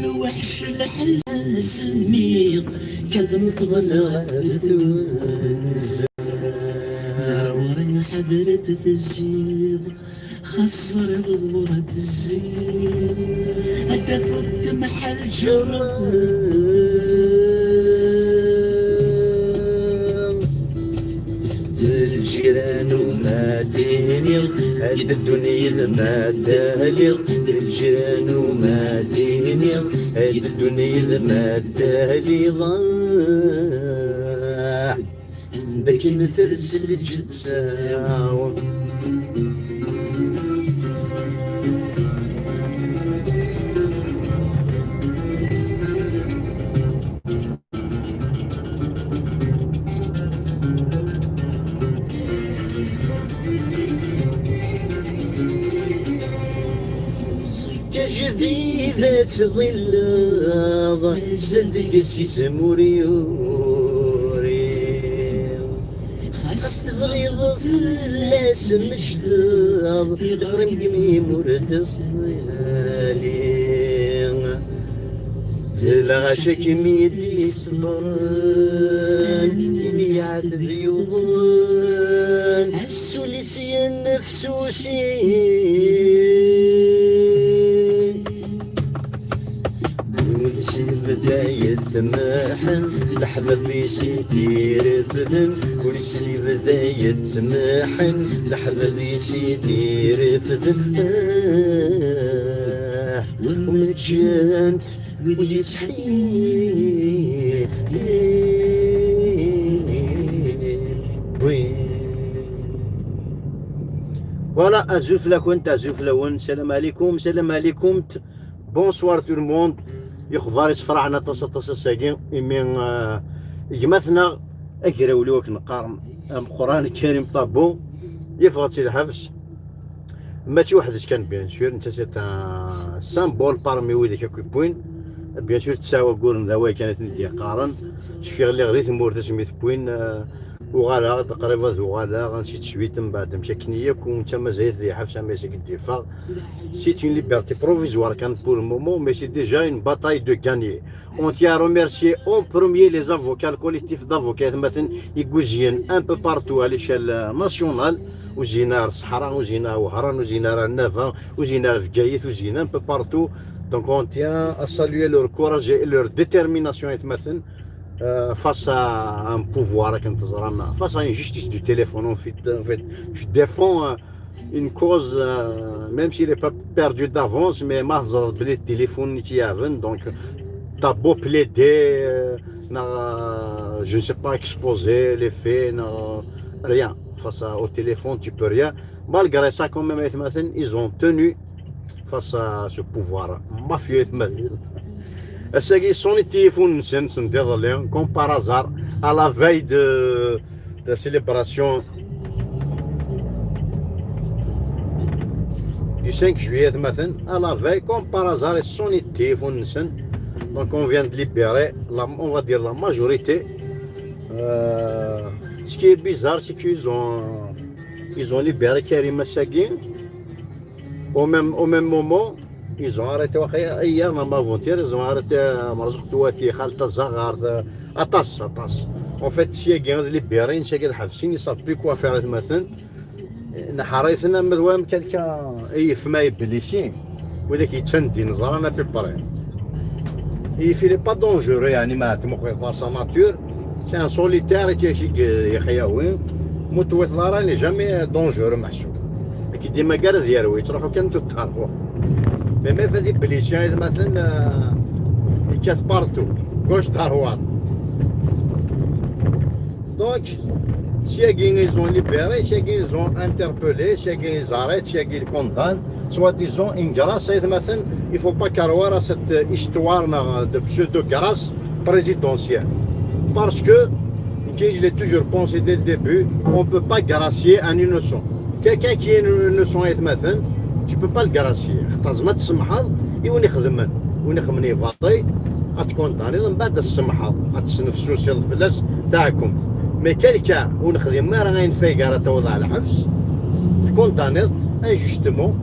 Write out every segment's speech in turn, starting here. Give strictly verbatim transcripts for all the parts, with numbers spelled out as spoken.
Lweḥc lḥezmiɣ, kad nṭebleɣ ar tunza. Ɣur-i ḥadret tezziḍ, xas ẓriɣ ɣur-i tezziḍ. Ad d-tafeḍ temḥal ǧerra. D lǧiran u ma d-tiniḍ, ad d-ddun yid-m ad d-taliḍ. D lǧiran u ma d-tiniḍ, ad d-ddun yid-m ad d-taliḍ. Ah, anda akken ters lǧetta. Ajdid ad tḍilleḍ, mazal deg-s isem ur yuri. Xas tebɣiḍ fell-as mejdeḍ, tiɣri-m ur tettali. D lɣaci-k mi d-yesbren, imi yeɛteb yuḍen, s ul-is yennefsusi. Ul-is yebda yettmeḥḥen, leḥbab-is i t-irefden. Ul-is yebda yettmeḥḥen, leḥbab-is i t-irefden. Ah, ma ǧǧan-t wid yettḥibbin. Voilà, azul fell-akent, azul fell-awen, salam alaikum, salam alaikum. Bonsoir tout le monde. Ixbar isefraḥen aṭas, aṭas ass-agi, imi, euh, gma-tneɣ agrawliw akken qqaren, ameqqran Karim Tabou, yeffeɣ-d si lḥebs. Mačči weḥd-s kan, bien sûr, netta c'est un symbole parmi widak akk yewwin. Bien sûr, tesɛa wagguren d awal kan i ten-id-yeqqaren. Cfiɣ lliɣ di tmurt asmi t-wwin, euh, uɣaleɣ-d, qrib ad uɣaleɣ, ainsi de suite, mbeɛd amek akken yakk, u netta mazal-it di lḥebs, am ass i d-yeffeɣ. C'est une liberté provisoire kan pour le moment, mais c'est déjà une bataille de gagner. On tient à remercier en premier les avocats, le collectif d'avocats, atmaten i yuzyen un peu partout à l'échelle, euh, nationale. Uzyen ar Ṣeḥra, uzyen ar Wehran, uzyen ar Nava, uzyen ar Bgayet, uzyen un peu partout. Donc on tient à saluer leur courage et leur détermination, atmaten, euh, face à un pouvoir, akken teẓram, face à une justice du téléphone. En fait, en fait, je défends, euh, une cause, euh, même s'il n'est pas perdu d'avance, mais ma teẓriḍ belli téléphone i tt-yaɣen, donc t'as beau plaider, euh, neɣ, euh, je ne sais pas, exposer les faits, neɣ, euh, rien face à, au téléphone, tu peux rien. Malgré ça, quand même, atmaten, ils ont tenu face à ce pouvoir mafieux, atmaten. Ass-agi, ṣuni téléphone-nsen, send iḍelli, comme par hasard, à la veille de, de la célébration du cinq juillet, atmaten, à la veille, comme par hasard, ṣuni téléphone-nsen. Donc, on vient de libérer, la, on va dire, la majorité. Euh, ce qui est bizarre, c'est qu'ils ont, ils ont libéré Karim ass-agi. Au même, au même moment, ils ont arrêté, waqila, hier, même avant-hier, ils ont arrêté, euh, Merzuq Touati, Khaled Tazaɣart, euh, aṭas, aṭas. En fait, seg-agi ad libérin, seg-agi ad ḥebsen, ils savent plus quoi faire, atmaten. Neḥra-iten am d wam quelqu'un i yefma iblisi. Widak yettandin, ẓran à peu près. Il n'est pas dangereux, yeɛni, ma tmuqleḍ par sa nature. C'est un solitaire, i tt-yexyawin. Ma ur t-tewwiḍ ara, il n'est jamais dangereux, meḥsub. Akken dima gar ad yerwi, yettruḥu kan tout terwa. Mais ma fadi blessé, atmaten, euh, yekkat partout, gauche, droite. Donc, seg-agi ils ont libéré, seg-agi ils ont interpellé, seg-agi ils arrêtent, seg-agi ils condamnent. Soi-disant, une grâce, atmaten, il faut pas croire à cette, euh, histoire, euh, de pseudo-grâce présidentielle. Parce que, je l'ai toujours pensé dès le début, on ne peut pas gracier un innocent. Quelqu'un qui est innocent, atmaten, tu peux pas le gracier. Xaṭer ma tsemḥeḍ i win ixedmen, win ixedmen ibaṭi, ad t-condamniḍ, mbeɛd ad tsemḥeḍ, ad tesnefsusiḍ fell-as taɛkemt. Mais quelqu'un ur nexdim ara ayen fayeg ara tawiḍ ɣer lḥebs, tkondaniḍ-t injustement,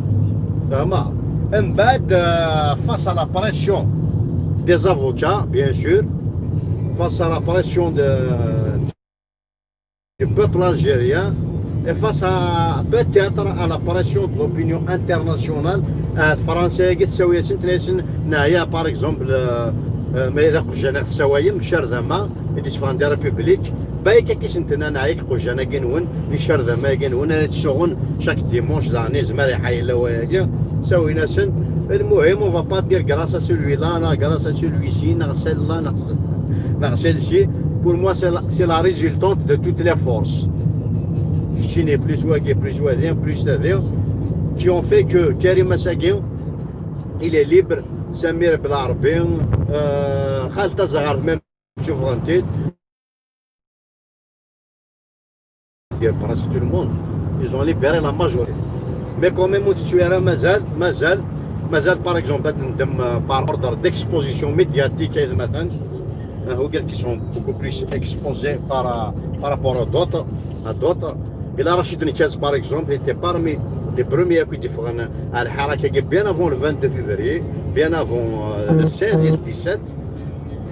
fehmeḍ? Mbaad, euh, face à la pression des avocats, bien sûr, face à la pression de, du peuple algérien, et face à, peut-être, à la pression de l'opinion internationale, euh, français, نعيا, par exemple, euh, euh, mais la République, بايك كيسنتنا نعيك قجانا جنون لشرذ ما جنون أنا تشغل chaque dimanche داني زماري حي لوايا سوينا سن. المهم, on va pas dire grâce à celui-là, grâce à celui-ci, grâce à celle-là, grâce à celle-ci. Pour moi, c'est la, c'est la résultante de toutes les forces. Je n'ai plus soit qui plus soit rien, plus c'est rien, qui ont fait que Karim Assagui, il est libre, Samir Belarbi, euh, Khaled Azghar, même, je vous dire, presque tout le monde, ils ont libéré la majorité. Mais quand même, on se mazal, mazal, mazal, par exemple, par ordre d'exposition médiatique, مثلا, euh, qui sont beaucoup plus exposés par, par rapport à d'autres, à d'autres. Et là, Rachid Nekaz, par exemple, était parmi les premiers qui défendaient الحركة bien avant le vingt-deux février, bien avant, euh, le seize et le dix-sept.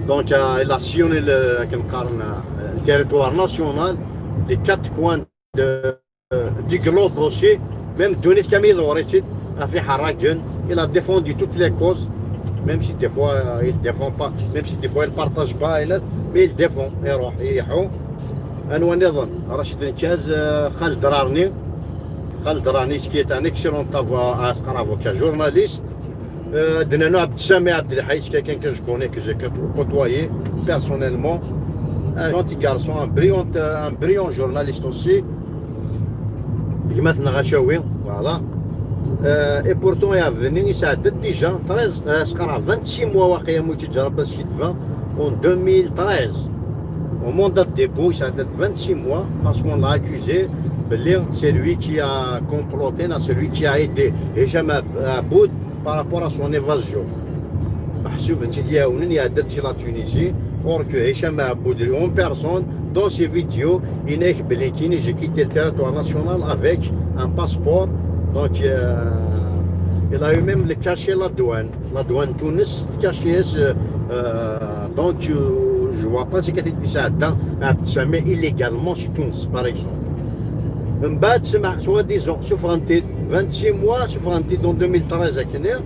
Donc, euh, il a sillonné le, كنقارن, euh, le territoire national, les quatre coins de, euh, du globe aussi, même دونيت كامل وريتيد في حراك. Il a défendu toutes les causes, même si des fois, euh, il défend pas, même si des fois il partage pas, mais il défend, يروح يحو. أنوا نظن رشيد نكاز, euh, خالد راني, خالد راني, ce qui est un excellent avo-, avocat, journaliste, euh, Dnano Abdessamé Abdelhaï, c'est quelqu'un que je connais, que j'ai côtoyé personnellement. Un gentil garçon, un brillant, euh, un brillant journaliste aussi. Voilà. Euh, et pourtant, il y a venu, il s'est déjà treize, euh, ce qu'on a vingt-six mois, en deux mille treize. Au mandat de dépôt, il s'est vingt-six mois, parce qu'on l'a accusé, c'est lui qui a comploté, c'est lui qui a aidé Hicham Ab-, Aboud par rapport à son évasion. محسوب انت دياونين يا دتي la Tunisie, or que Hicham Aboud en personne, dans ses vidéos, il a dit que j'ai quitté le territoire national avec un passeport. Donc, euh, il a eu même le cachet la douane. La douane Tunis, cachet, euh, euh, donc, euh, je vois pas ce qu'il a dit ça, Abdessamé illégalement sur Tunis, par exemple. من بعد سمع, soi-disant, souffranté, vingt-six mois, souffranté dans deux mille treize à Kenya.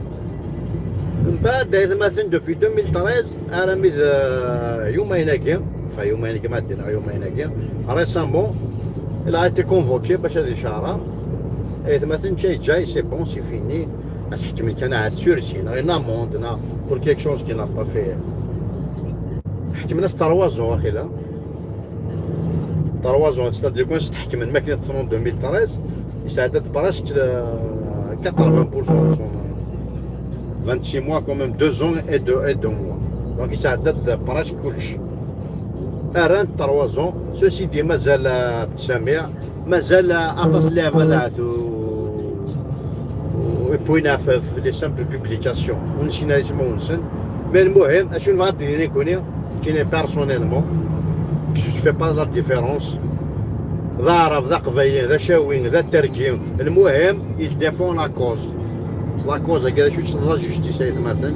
من بعد, مثلا, depuis deux mille treize, à la mise, euh, يومين هكا, enfin, يومين هكا, ما عندنا يومين هكا, récemment, il a été convoqué, باش هذه شهرة. Et مثلا, جاي, جاي, c'est bon, c'est fini. أس حكم كان عاد sursis, une amende, pour quelque chose qu'il n'a pas fait. حكمنا trois ans, واقيلا. Trois ans, c'est-à-dire كون ستحكم من ماكينة en deux mille treize, يساعدت presque, euh, quatre-vingts pour cent de son, vingt-six mois, quand même, deux ans et deux, et deux mois. Donc, يساعدت presque كلش. أران trois ans, ceci dit, مازال, آه، سميع, مازال, آه، أطاس لعبة ذات و-، ويبوينا في, في les simples publications. ونسينا اسمه ونسن. Mais المهم, أشو نبغى ديري كوني, كيني personnellement, je fais pas la différence. ذا عرب, ذا قبايلي, ذا شاوين, ذا تركي. المهم, il défend la cause. La cause, كذا شو تسمى la justice, أي مثلا.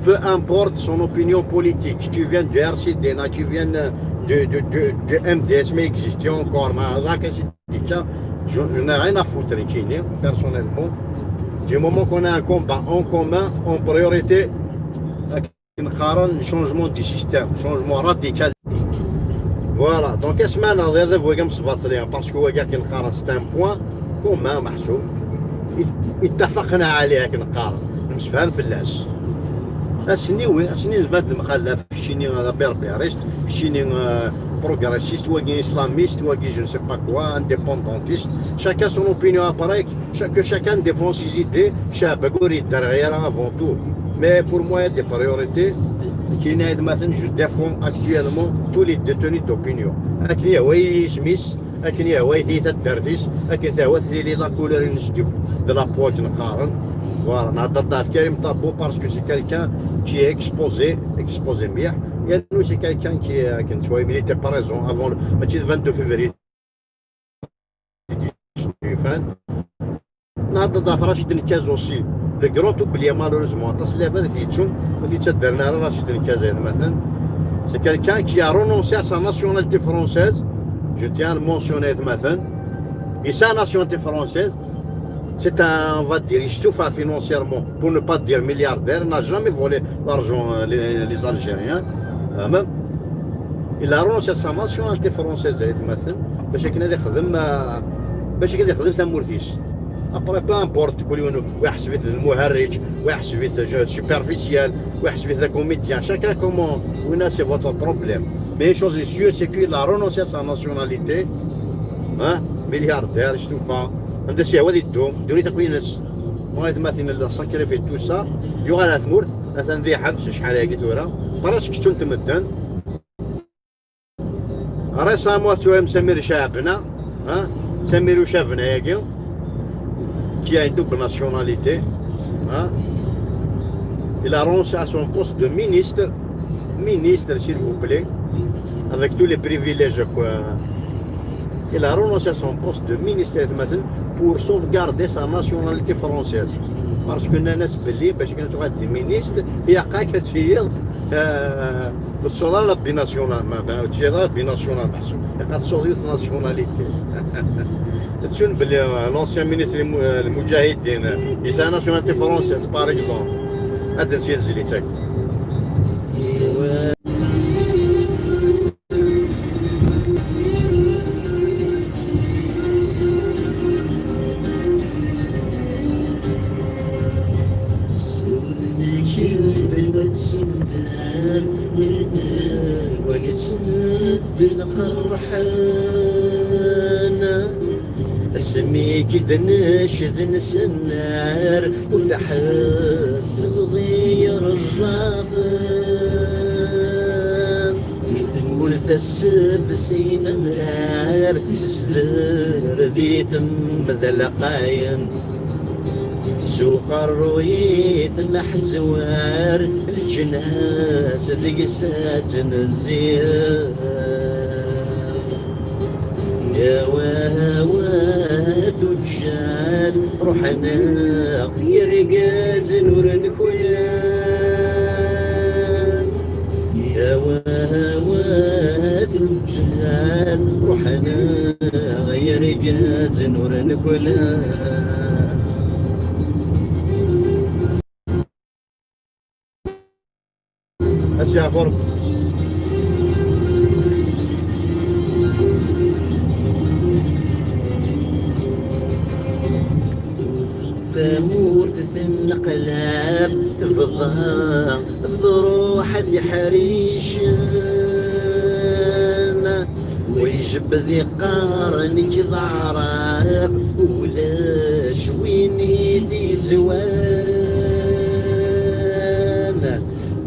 Peu importe son opinion politique, tu viens du R C D, là, tu viens de, de, de, de M D S, mais existe encore, mais ça, que c'est déjà, je, je n'ai rien à foutre, كيني, personnellement. Du moment qu'on a un combat en commun, en priorité, نقارن changement du système, changement radical. Voilà, donc اسمعنا, هذا هو كاع مصفط ليها, parce que هو كاع كنقارن, c'est un point commun محسوب. ات-, اتفقنا عليه, كنقارن, نمسفهم في اللاس. السني وي, السني زباد المخلف, الشيني هذا berbériste, الشيني, آه, progressiste, واقي islamiste, واقي je ne sais pas quoi, indépendantiste. Chacun son opinion après, que chacun défend ses idées, شعب كوري الدرغيرة avant tout. Mais pour moi, il y a des priorités. كاين هاد مثلا, je défends actuellement tous les détenus d'opinion. أكن يا وي سميس, أكن يا وي ثيتا الدرديس, أكن تا هو ثليلي la couleur نستيب de la peau نقارن. Voilà, نهضر ضعف كريم طابو parce que c'est quelqu'un qui est exposé, exposé مليح. يعني c'est quelqu'un qui, euh, كنت شوية, il était présent avant le, ماشي le vingt-deux février. Nehḍer ɣef Rachid Nekaz aussi. Le grand oublié, malheureusement. Aṭas n leɛbad i t-yettun, ur t-yettaddaren ara Rachid Nekaz, ay atmaten. C'est quelqu'un qui a renoncé à sa nationalité française. Je tiens à le mentionner, ay atmaten. Et sa nationalité française, c'est un, on va dire, yestufa financièrement, pour ne pas dire milliardaire, n'a jamais volé l'argent, euh, les, les Algériens. Euh, même, il a renoncé à sa nationalité française, ay atmaten, باش كان يخدم، آه، باش كان يخدم ثمورتيس. Après, peu importe, كل يوم ويحسب المهرج، ويحسب superficiel، ويحسب comédien. Chacun comment, وين c'est votre problème. Mais une chose est sûre, c'est qu'il a renoncé à sa nationalité. Hein? Milliardaire, يشتوفا. عنده شي هو اللي يدوم، دوني تكوينس. ما يتماثلين الا ساكريفي تو سا. يغال هاد مورت، مثلا ذي حبس شحال هاكي تورا. براسك كنت مدن. Récemment, tu as Samir Chabna, hein? Samir Chabna, qui a une double nationalité, hein? Il a renoncé à son poste de ministre, ministre, s'il vous plaît, avec tous les privilèges, quoi. Il a renoncé à son poste de ministre, مثلا, pour sauvegarder sa nationalité française. Parce que Nana Sbelli, parce que tu as des ministres, il y a quand même, euh, تصور على بيناسيونال، ما بان تشي على بيناسيونال محسوب. يبقى تصور يوث ناسيوناليتي. تشون بلي، آه، l'ancien ministre الم-، المجاهدين، آه، يسعى ناسيوناليتي فرونسيز، باغ اكزومبل. هذا نسيت زليتك. Asmi k-d-necden s nnar, ur tḥessbeḍ i yerjaḍen. Di tmurt assebsin amrar, tesder di temda lqayen. S uqerruy-iten aḥezwar, leǧnas deg-s ad ttnezzihen. Awa, awa, tuǧǧal, ruḥen-aɣ yergazen ur nkulan. Awa, awa, tuǧǧal, ruḥen-aɣ yergazen ur nkulan. Ad s-yeɛfu Rebbi. Tamurt tenneqlab, tebḍa truḥ ad iḥricen. Wa ijebbed iqqar, nekk d Aɛrab, ulac win i t-izwaren.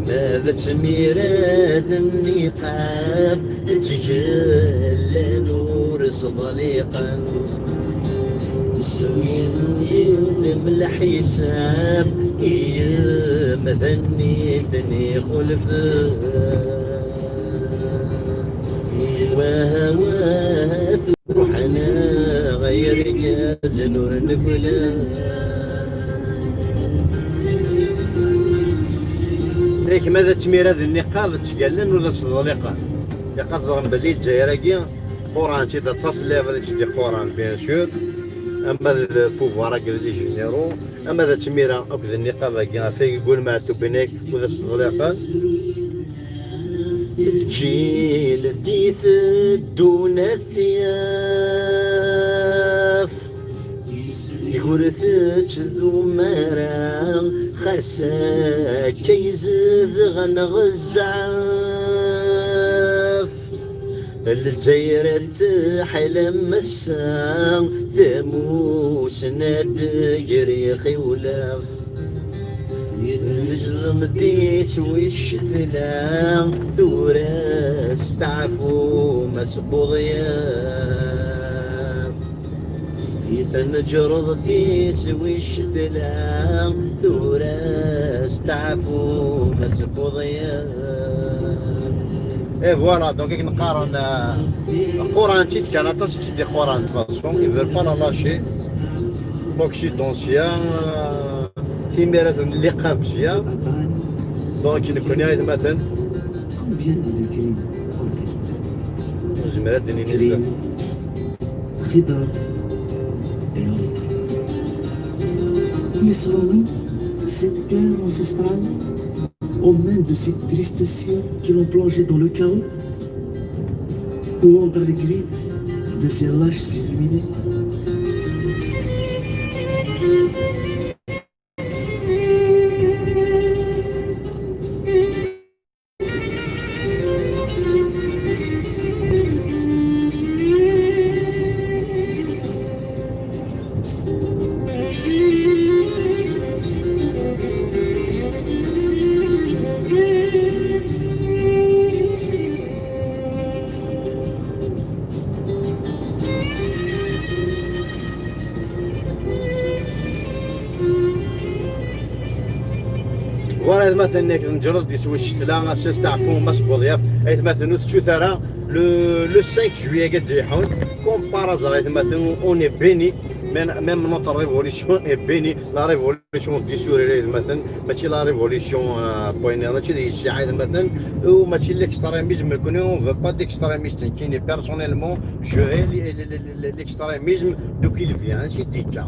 Ma d tmira d nniqab, ttgellan ur sḍliqen. Swin yiwen mleḥ yisab, i yemdanen i ten-ixulfen. Wah, wah, ruḥen ɣer yergazen ur nukla. Yak ma d tmira d nniqab, ttgallan ur d as-ḍliqen. Ilaq ad ẓren belli Lezzayer-agi, qquren-tt-id aṭas n lɛibad i tt-id-iqquren, bien sûr. Ama d le pouvoir-agi d les généraux, ama d tmira akked nniqab-agi ɣef ay yeggul Meɛtub Binek ur d as-ḍliqen. Lǧil d-iteddun ad t-yaf, ur tettdum ara, xas akka yezdeɣ neɣ zzɛaf. Lezzayer teḥla massa, tamussna d-gri xiwlaf. Yedlem-d iswi ccetla, tura steɛfu ma s Buḍyaf. I tneǧreḍ-d iswi ccetla, tura steɛfu ma s Buḍyaf. Et voilà, donc akken qqaren, euh, qquren-tt-id kan aṭas i tt-id-iqquren de façon, ils veulent pas la lâcher. l'Occidentia, timira n Liqabsia. Donc, nekkni, aytmaten, Combien de crimes orchestrés, nezmer ad d-nini crimes, خضر et autres. Mais serons-nous cette terre ancestrale aux mains de ces tristes siens qui l'ont plongé dans le chaos, ou entre les griffes de ces lâches illuminés? Voilà, aytmaten, nekk nǧerreb-d iswi ccetla, ass-a steɛfu Mass Buḍyaf, aytmaten, ur teččut ara. Le, le cinq juillet-agi d-iḥun, comme par hasard, aytmaten, on est béni. Même, même notre révolution est bénie. La révolution des sourires, aytmaten, mačči la révolution, euh, point, mačči d yessiɛa, aytmaten, ou mačči l'extrémisme, nekkni, on veut pas d'extrémistes, nekkini, personnellement, je hais les, les, les, les, l'extrémisme d'où qu'il vient, ainsi de suite.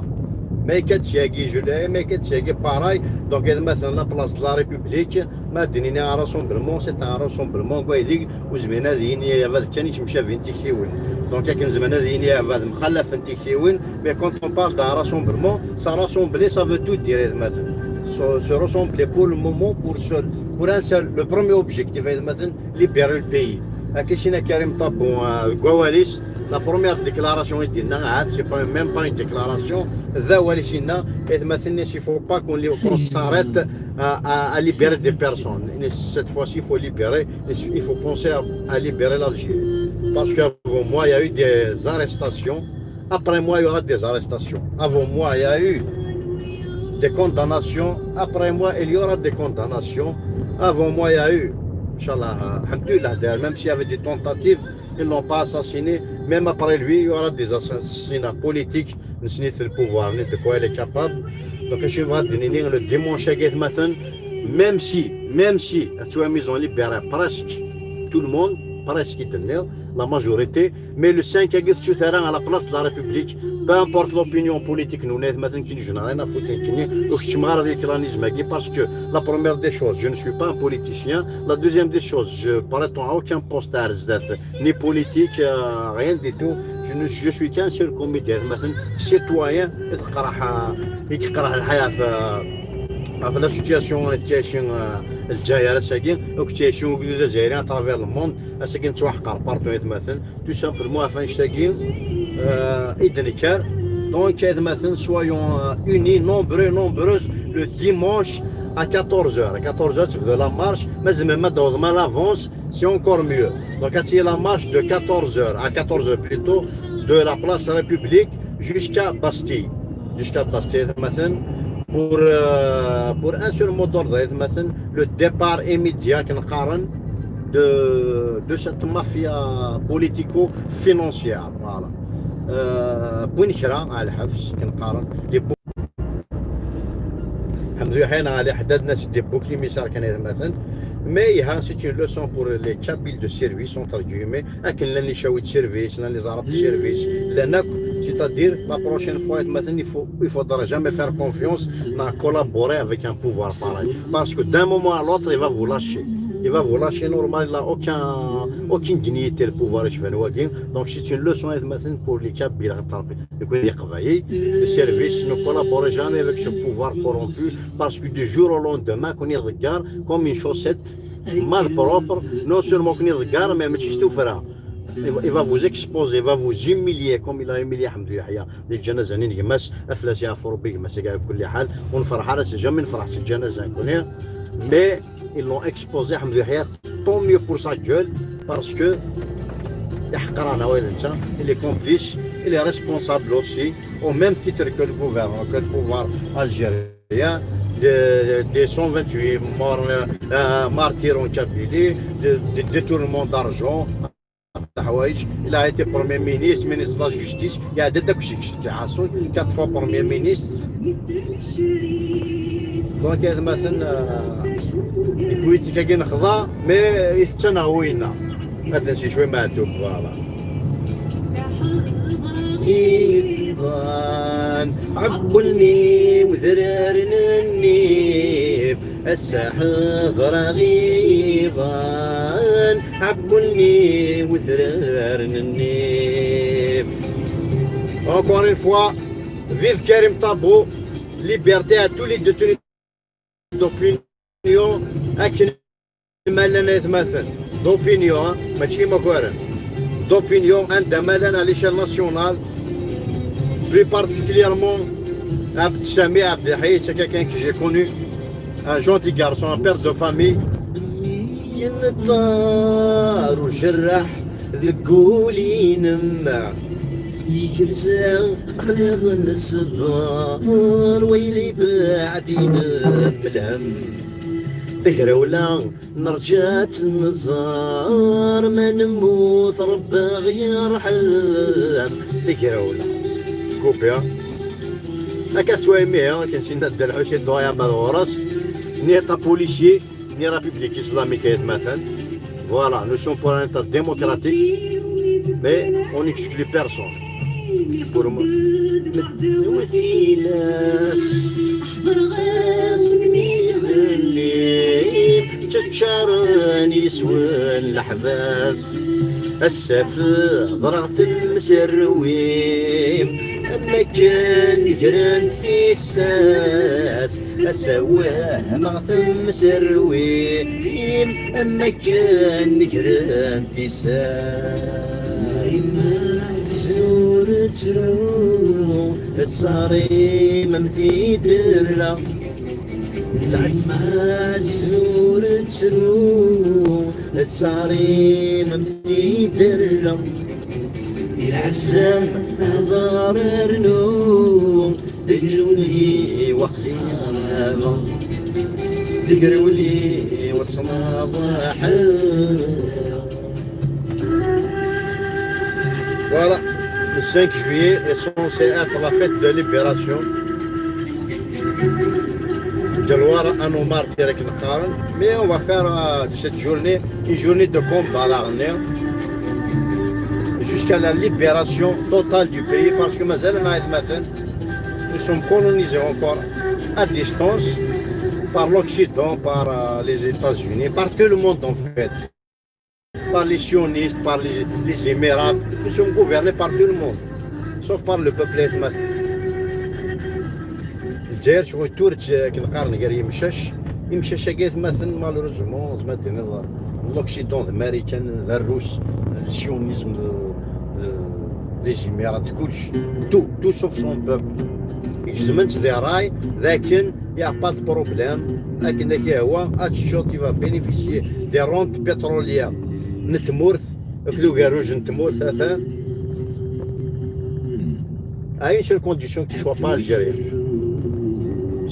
Ma akka d tagi, je l'ai, ma akka d tagi, pareil. Donc, aytmaten, la place de la République, ma d-nini un rassemblement, c'est un rassemblement, quoi, il dit, ur zmiren ad yini abad kan yettemcabin tiktiwin. Donc, akken zemren ad yini abad mxalafen tiktiwin, mais quand on parle d'un rassemblement, ça rassembler, ça veut tout dire, aytmaten. Se, se rassembler pour le moment, pour seul, pour un seul, le premier objectif, aytmaten, libérer le pays. Akka i s-yenna Karim Tabou, euh, deg wawal-is, la première déclaration i d-yenna, ah, c'est pas, même pas une déclaration, d awal i s-yenna, aytmaten, il faut pas qu'on li-, qu'on s'arrête à, à, à libérer des personnes. Cette fois-ci, il faut libérer, il faut penser à, à libérer l'Algérie. Parce qu'avant moi, il y a eu des arrestations. Après moi, il y aura des arrestations. Avant moi, il y a eu des condamnations. Après moi, il y aura des condamnations. Avant moi, il y a eu, Inch'Allah, euh, alhamdoulilah, d'ailleurs, même s'il y avait des tentatives, ils l'ont pas assassiné. Même après lui, il y aura des assassinats politiques. Nessen-it le pouvoir, de quoi il est capable. Donc, je vais dire, le dimanche, aytmaten, même si, même si, actuellement, ils ont libéré presque tout le monde, presque, la majorité, mais le cinq-agi, tout à l'heure, à la place de la République, peu importe l'opinion politique, nous, aytmaten, qui nous génère, rien à foutre, qui nous, ou que tu m'arrêtes avec l'islam, parce que la première des choses, je ne suis pas un politicien. La deuxième des choses, je prétends à aucun poste à Arzdat, ni politique, euh, rien du tout. Je ne, je suis qu'un seul comédien, aytmaten, citoyen, yeqreḥ, euh, yeqreḥ lḥayat, euh, ɣef la situation i tettɛici, euh, Lezzayer ass-agi, akk tettɛici ugdud azzayri à travers le monde, ass-agi nettwaḥqer partout, aytmaten, tout simplement ɣef annect-agi, euh, i d-nekker. Donc, aytmaten, soyons, euh, unis, nombreux, nombreuses, le dimanche à quatorze heures. À quatorze heures, tu fais la marche, mais même à l'avance, c'est encore mieux. Donc, c'est la marche de quatorze heures, à quatorze heures plutôt, de la place République jusqu'à Bastille. Jusqu'à Bastille, aytmaten, pour, euh, pour un seul mot d'ordre, aytmaten, le départ immédiat, akken qqaren, de, de cette mafia politico-financière. Voilà. Euh, wwin kra ɣer lḥebs, akken qqaren, les bou-, Ḥemdu Yeḥya neɣ Ɛli Ḥeddad, nnan-as des boucs émissaires kan, aytmaten. Mais iha, c'est une leçon pour les Kabyles de service, entre guillemets. Akken llan les Chaouis de service, llan les Arabes de service, llan akk. C'est-à-dire, la prochaine fois, aytmaten, il faut, il faudra jamais faire confiance, ni collaborer avec un pouvoir pareil. Parce que d'un moment à l'autre, il va vous lâcher. Il va vous lâcher normal, il n'a aucun, aucune dignité, le pouvoir, je vais nous dire. Donc, c'est une leçon, aytmaten, pour les Kabyles, donc, les Kabyles de service, ne collaborez jamais avec ce pouvoir corrompu, parce que du jour au lendemain, qu'on y regarde comme une chaussette malpropre, non seulement qu'on y regarde, mais, mais tu souffres. Il va, il va vous exposer, il va vous humilier comme il a humilié Ḥemdu Yeḥya. Di lǧanaza-nni n gma-s, aflas yeɛfu Rebbi gma-s, à kulli ḥal, ur nferreḥ ara, jamais nferreḥ s lǧanaza nekkni. Mais ils l'ont exposé, Ḥemdu Yeḥya, tant mieux pour sa gueule, parce que iḥeqran-a wa d netta, il est complice, il est responsable aussi, au même titre que le gouvernement, que le pouvoir algérien, de, des cent vingt-huit morts, euh, euh, martyrs en Kabylie, de, de détournement d'argent, ḥwayeǧ. Il a été premier ministre, ministre de la justice, iɛedda-d akk seg Sidi Ɛaṣu, quatre fois premier ministre. Donc, atmaten, euh, i politique-agi nexḍa, mais itett-aneɣ winna. Ad nsi cwi Meɛtub, voilà. Iḍan, ɛewwlen-i wedrar n nnif, ass-a ḥeḍreɣ iḍan, ɛewwlen-i wedrar n nnif. Encore une fois, vive Karim Tabo, liberté à tous les détenus d'opinion, akken ma llan aytmaten, d'opinion, hein, mačči imakaren, d'opinion, anda ma llan à l'échelle nationale, plus particulièrement Abd Sami Abdelhaye, c'est quelqu'un que j'ai connu, un gentil garçon, un père de famille. Yenṭer ujerraḥ deg wul-inem, yekres aqliɣ n ṣṣber, wayla ibeɛden melhem. Tagrawla nerǧa ad tt-nẓer, ma nemmut Rebbi aɣ-yerḥem. Tagrawla. Coupé, hein. Akka tettwayem ihi, akken s-yenna Dda Lḥusin, dua ya ma d ɣur-s, ni état policier, ni république islamique aytmaten. Voilà, nous sommes pour un état démocratique, mais on n'exclut personne. Pour moi. Tilas, ḥeḍreɣ-as melmi yelli, ččaččaren yiswen leḥbas. Ass-a feḍreɣ temserwim, am akken grent tissas. Ass-a wehmeɣ temserwim, am akken grent tissas. Yemma ɛziz ur ttru, tettṣarim am tiderra. Yemma ɛziz ur ttru, tettṣarim am tiderra. Di lɛezzam hḍer rnu, deg rewli waqli ɣabeɣ, deg rewli weṣmaḍ ḥeḍreɣ. Voilà, le cinq juillet est censé être la fête de libération de Loire Anomar, mais on va faire, euh, de cette journée une journée de combat, là, jusqu'à la libération totale du pays, parce que mazal-aneɣ aytmaten, nous sommes colonisés encore à distance par l'Occident, par, euh, les États-Unis, par tout le monde en fait. Par les sionistes, par les, les Émirats. Nous sommes gouvernés par tout le monde, sauf par le peuple aytmaten. Lezzayer tura akken qqaren gar yimcac, imcac-agi aytmaten, malheureusement, zma d-tiniḍ, l'Occident, d Marikan, d Rrus, d sionisme, d, d, les Émirats, d kullec. Tout, tout sauf son peuple. Gezmen-tt di ṛṛay d akken il n'y a pas de problème, akken ak-yehwa ad teččeḍ, tu vas bénéficier des rentes pétrolières n tmurt akked ugerruj n tmurt, atan. À une seule condition, que tu sois pas algérien.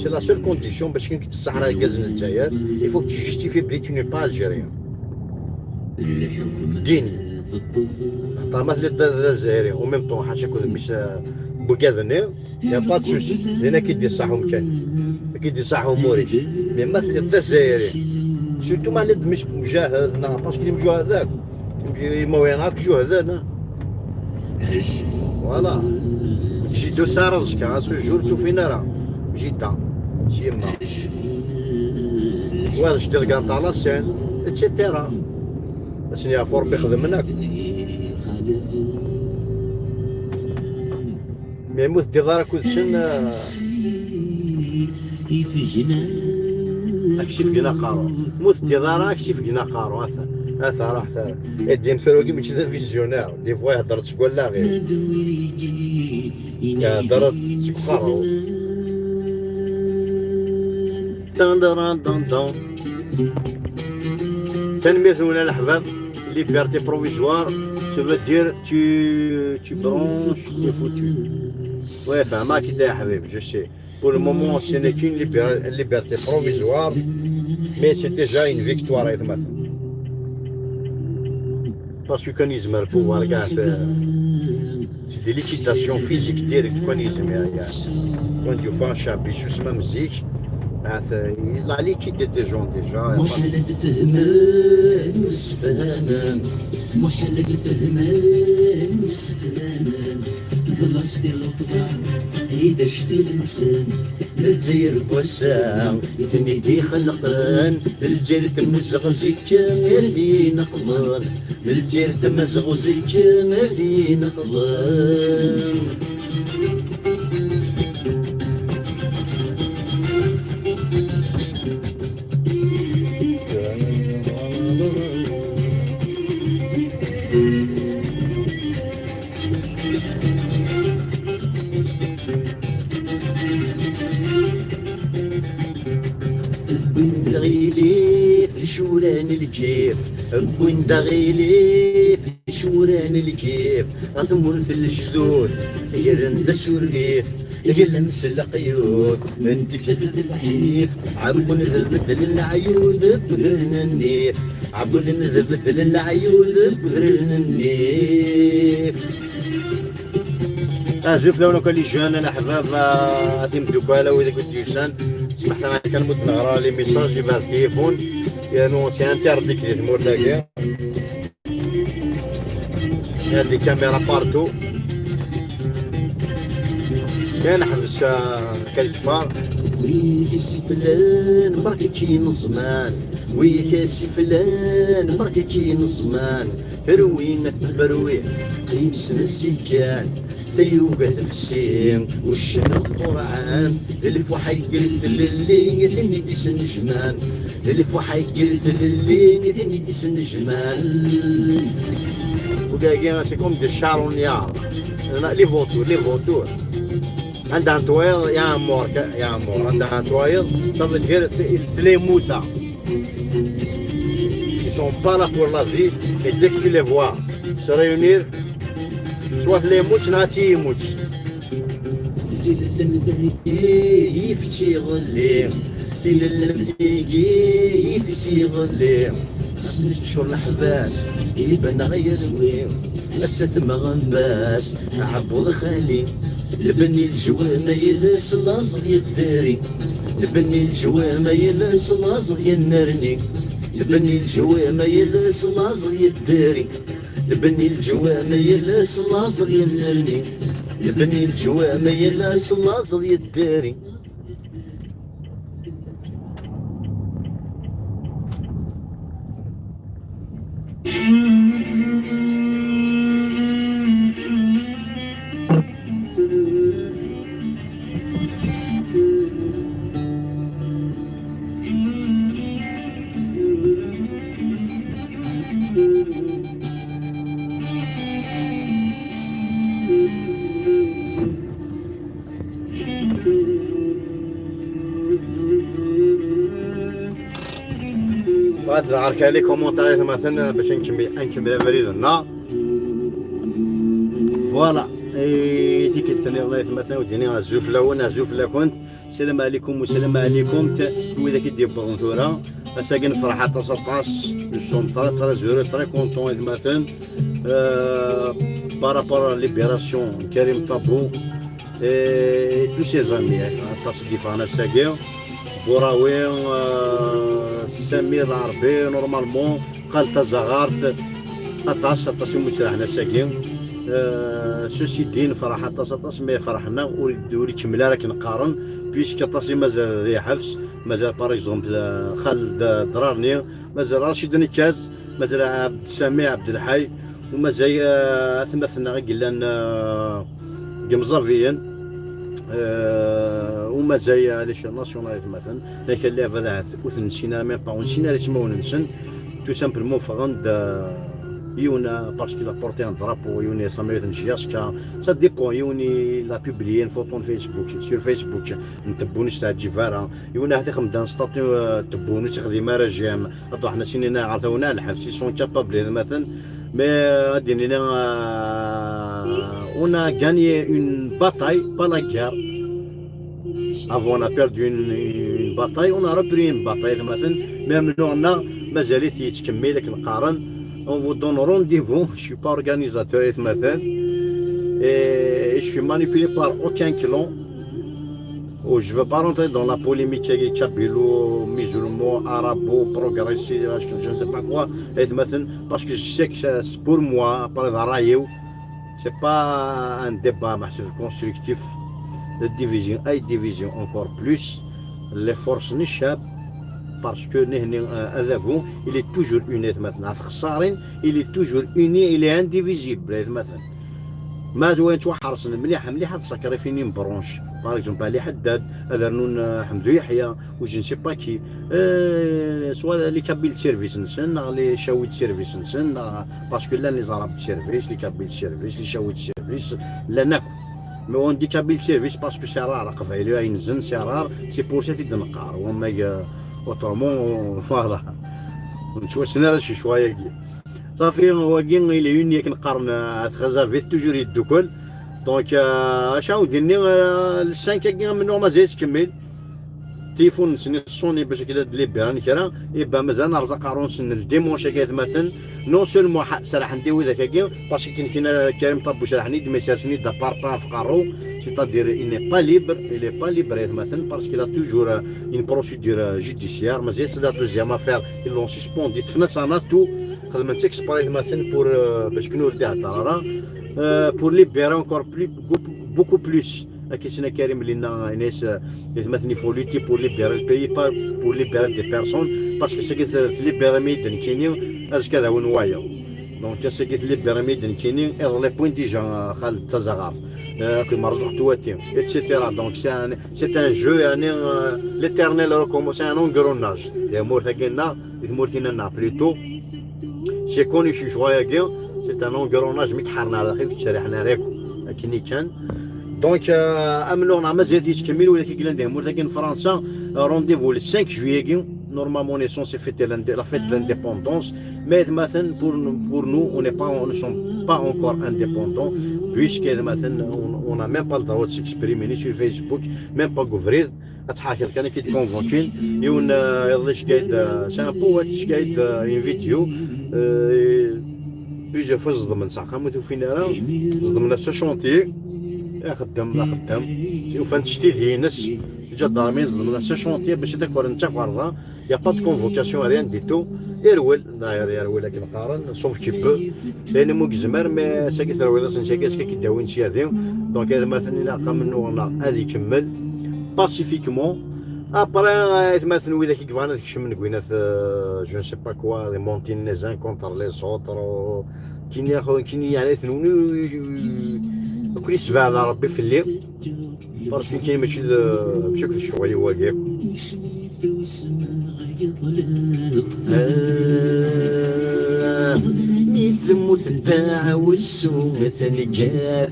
C'est la seule condition, parce que tu seras gaz Lezzayer, il faut que tu justifies que tu n'es pas algérien. Dini. Xaṭer ma telliḍ d, d azzayri, en même temps, ḥaca kud mmis, euh, bugad-nni, y a pas de souci. Din ad k-id-iṣaḥ umkan. Ad k-id-iṣaḥ umur-ik. Mais ma telliḍ d azzayri, surtout ma telliḍ d mmis n umjahed, neɣ parce que imjuhad akk, imawlan akk juhden, hein. Voilà. Jiddu sɛa aẓekka, à ce jour, ur tt-ufin ara. Jidda, s yemma. Wa d jeddi deg Anṭalasen, et cetera. Ad sen-yeɛfu Rebbi, xedmen akk. Mi ur teddiḍ ara akked-sen, ah, ad k-sifgen aqerru. Mi ur teddiḍ ara, ad k-sifgen aqerru. Ata, ata, ruḥ, ata. Ad d-yem tura, wagi mačči d avisionnaire. Des fois, ihedder-d seg wallaɣ-iw. Ihedder-d seg uqerru. Dan, dan, dan, dan. Tanemmirt-nwen a leḥbab. Liberté provisoire, ça veut dire tu, tu branches, t'es foutu. Ouais, فهمك يا حبيب, je sais. Pour le moment, ce n'est qu'une libér-, liberté provisoire, mais c'est déjà une victoire, aytmaten. Parce que kan yezmer pouvoir kaf, c'est des liquidations physiques direct kan yezmer, ya. Kan yufa ccɛeb yessusem am zik, ahat, il a liquidé des gens déjà. Muḥal ad fehmen ur sefhamen. Muḥal ad fehmen ur sefhamen. Tebɣas di lefḍa i d actil-nsen. Lezzayer n wass-a i ten-id-ixelqen. Lezzayer temmuzzeɣ zik ad ineqḍen. Lezzayer temmuzzeɣ zik ad ineqḍen. Wwin-d aɣilif ccura n lkif, wwin-d aɣilif ccura n lkif, ɣer tmurt n lejdud gren-d asurrif, glen s leqyud n tekkat d lḥif, ɛewwlen d beddlen leɛyud deg udren nnif, ɛewwlen d beddlen leɛyud deg udren nnif. Azul fell-awen akk a les jeunes, a leḥbab, a timeddukal, a wid akk i d-yusan. Smeḥt-aneɣ kan ma ur d-neɣra les messages, yebɛed téléphone. Yernu c'est interdit di tmurt-agi. Il y a des caméras partout. Kan neḥbes, euh, quelque part. Wid i s-iflan berka-k ineẓman. Wid i s-iflan berka-k ineẓman. Terwi ma tberwi, qqim s kan. Tayuga tefsi, uccen qurɛan. D lfuḥ ay yegri tlelli, tin i d-isnejman. D lfuḥ ay yegri tlelli, tin i d-isnejman. Wigagi, c'est comme des charoniards. Les vautours, les vautours. Anda n twayeḍ, ya ɛemmur, ya ɛemmur. Anda n twayeḍ, ça veut dire tlemuta. Ils sont pas là pour la vie. Et dès que tu les vois se réunir, soit tlemuta, soit tlemuta. Tilellemt-agi yif tiɣelli, tilellemt-agi yif tiɣelli. Xas neččur leḥbas, iban ɣer yirwi. Ass-a temɣembas, aɛebbuḍ xali. Lbenni leǧwam a yiles laẓ yeddari. Lbenni leǧwam a yiles laẓ yennerni. Lbenni leǧwam a yiles laẓ yeddari. Lbenni leǧwam a yiles laẓ yennerni. Lbenni leǧwam a yiles laẓ yeddari. Bɣiɣ ad ɣer kan les commentaires, atmaten, bac ad nkemmel, ad nkemmel abrid-nneɣ. Voilà. I tikkelt nniḍen, atmaten, ur d-iniɣ azul fell-awen, azul fell-akent. Salam ɛlikum u salam ɛlikum, t-, wid akk i d-yewwḍen tura. Ass-agi nefreḥ aṭas, aṭas. Nous sommes très, très heureux, très contents, atmaten. Euh, par rapport à la libération n Karim Tabou, et tous ses amis, aṭas i d-yeffɣen ass-agi. Bouraoui, euh, Sami Larbi, normalement, qal tazaɣart, aṭas, aṭas i muttreḥen ass-agi. Euh, ceci dit, nefreḥ aṭas, aṭas, mais ferḥen-aɣ ur, ur ikemmel ara akken qqaren, puisque aṭas i mazal di lḥebs, mazal, par exemple, euh, Xaled Drarni, mazal Racid Nekaz, mazal Abd Sami Abdelḥay, u mazal, euh, atmaten-nneɣ i yellan, euh, deg Imẓabiyen, euh, u mazal, euh, les nationaux atmaten, lakin lɛibad ahat ur ten-nessin ara, même pas, ur nessin ara ismawen-nsen, tout simplement ffɣen-d, euh, yiwen, euh, parce qu'il a porté un drapeau, yiwen yesemma-t J S K, ça dépend, yiwen il a publié une photo en Facebook, sur Facebook, n Tebbounec teɛǧib ara, yiwen ahat ixdem-d un statut, euh, Tebbounec, ixdem ara j'aime, ad ruḥen ad s-inin ɣer tawna, lḥebs, ils sont capables, atmaten. Mais, euh, ad d-inin, euh, on a gagné une bataille, pas la guerre. Avant, on a perdu une, une bataille, on a repris une bataille, atmaten. Mais amennuɣ-nneɣ mazal-it yettkemmil akken qqaren. On vous donne rendez-vous. Je suis pas organisateur, aytmaten. Et je suis manipulé par aucun clan. Oh, je veux pas rentrer dans la polémique kabylo, musulman, arabo, progressiste, je ne sais pas quoi, aytmaten, parce que je sais que c'est pour moi, par la radio, c'est pas un débat constructif. La division, ay division encore plus, les forces n ccab, parce que nehni, euh, adabu, il est toujours uni, aytmaten. Il est toujours uni, il est indivisible, aytmaten. Ma d wayen ttwaḥersen mliḥ mliḥ ad sacrifin une branche. Par exemple, Ali Haddad, ad rnun, euh, Ḥemdu Yeḥya, ou je ne sais pas qui. Euh, soit les Kabyles de service nsen, neɣ les Chaouis de service nsen, neɣ, parce que llan les Arabes de service, les Kabyles de service, les Chaouis de service, llan akk. Mais on dit Kabyles de service parce que c'est rare, Aqbayli ay nzen, c'est rare, c'est pour ça i d-neqqar. Wamma, euh, autrement, voilà. Ur nettwassen ara s ccwa-agi. Safi, wagi, il est uni akken qqaren, euh, at Xazavit, toujours yeddukel. Donc, euh, acu ad d-nini, euh, le cinq-agi amennuɣ mazal yettkemmil. Tilifun-nsen iṣṣuni bac akken ad d-libbiren kra. Iba mazal nerẓa aqerru-nsen le dimanche-agi, aytmaten. Non seulement serḥen-d i widak-agi, parce que akken kina Karim Ṭabbu serḥen-id, mais sersen-id aparpa ɣef qerru, c'est-à-dire il n'est pas libre, il est pas libre, aytmaten, parce qu'il a toujours, euh, une procédure, euh, judiciaire. Mazal c'est la deuxième affaire, ils l'ont suspendu, ṭṭfen-as un atout, xedmen-tt exprès, aytmaten, pour, euh, bac akken ur d-ihedder ara, euh, pour libérer encore plus, beaucoup plus. Akken i s-yenna Karim, yenna-as, euh, aytmaten, il faut lutter pour libérer le pays, pas pour libérer des personnes, parce que c'est que libérer mi d nekkini, azekka d awin wayeḍ. Donc, ass-agi tlibbirim-iyi-d nekkini, iḍelli wwin déjà, euh, Xaled Tazaɣart, euh, akked Merzuq Twati, et cetera. Donc, c'est un, c'est un jeu, yeɛni, euh, l'éternel recommence, c'est un engrenage. Di tmurt-agi-nneɣ, di tmurt-inna-nneɣ, plutôt, c'est connu, ccɣel-agi, c'est un engrenage, mi k-ḥerren ar daxel, ur k-ttriḥen ara akk, akken i kan. Donc, euh, amennuɣ-nneɣ mazal-it yettkemmil, widak i yellan di tmurt-agi n Fransa, euh, rendez-vous le cinq juillet-agi, normalement, on est censé fêter l'indé-, la fête de l'indépendance, mais aytmaten, pour nous, pour nous, on n'est pas, on ne sommes pas encore indépendants, puisque aytmaten, on, on n'a même pas le droit de s'exprimer, ni sur Facebook, même pas deg ubrid. Ad tḥerkeḍ kan akken i d-convoquin. Yiwen, euh, iḍelli iceggeɛ-d, euh, c'est un poète, iceggeɛ-d, euh, une vidéo, euh, plusieurs fois ẓedmen s axxam, ur t-ufin ara, ẓedmen-as s achantier, ixeddem, ixeddem, ufan-t s tidi-ines, iǧadarmi ẓedmen-as s achantier bac ad akren d takerḍa, y a pas de convocation, rien du tout. Irwel, d'ailleurs, irwel akken qqaren, sauf qu'il peut. Ayen umi yezmer, mais sagi terwiḍ-asen sagi, aski k-id-awin syadi. Donc, aytmaten, ilaq amennuɣ-nneɣ ad ikemmel pacifiquement. Après, aytmaten, widak i yebɣan ad kecmen deg winat, euh, je ne sais pas quoi, les montines les uns contre les autres, euh, kini, kini, yeɛni, ad ten-, ad ken-yessebɛed Rebbi fell-i. Parce que kini mačči d, mačči akked ccɣel-iw wagi akk. Ah, mi temmut ddeɛwessu, tanga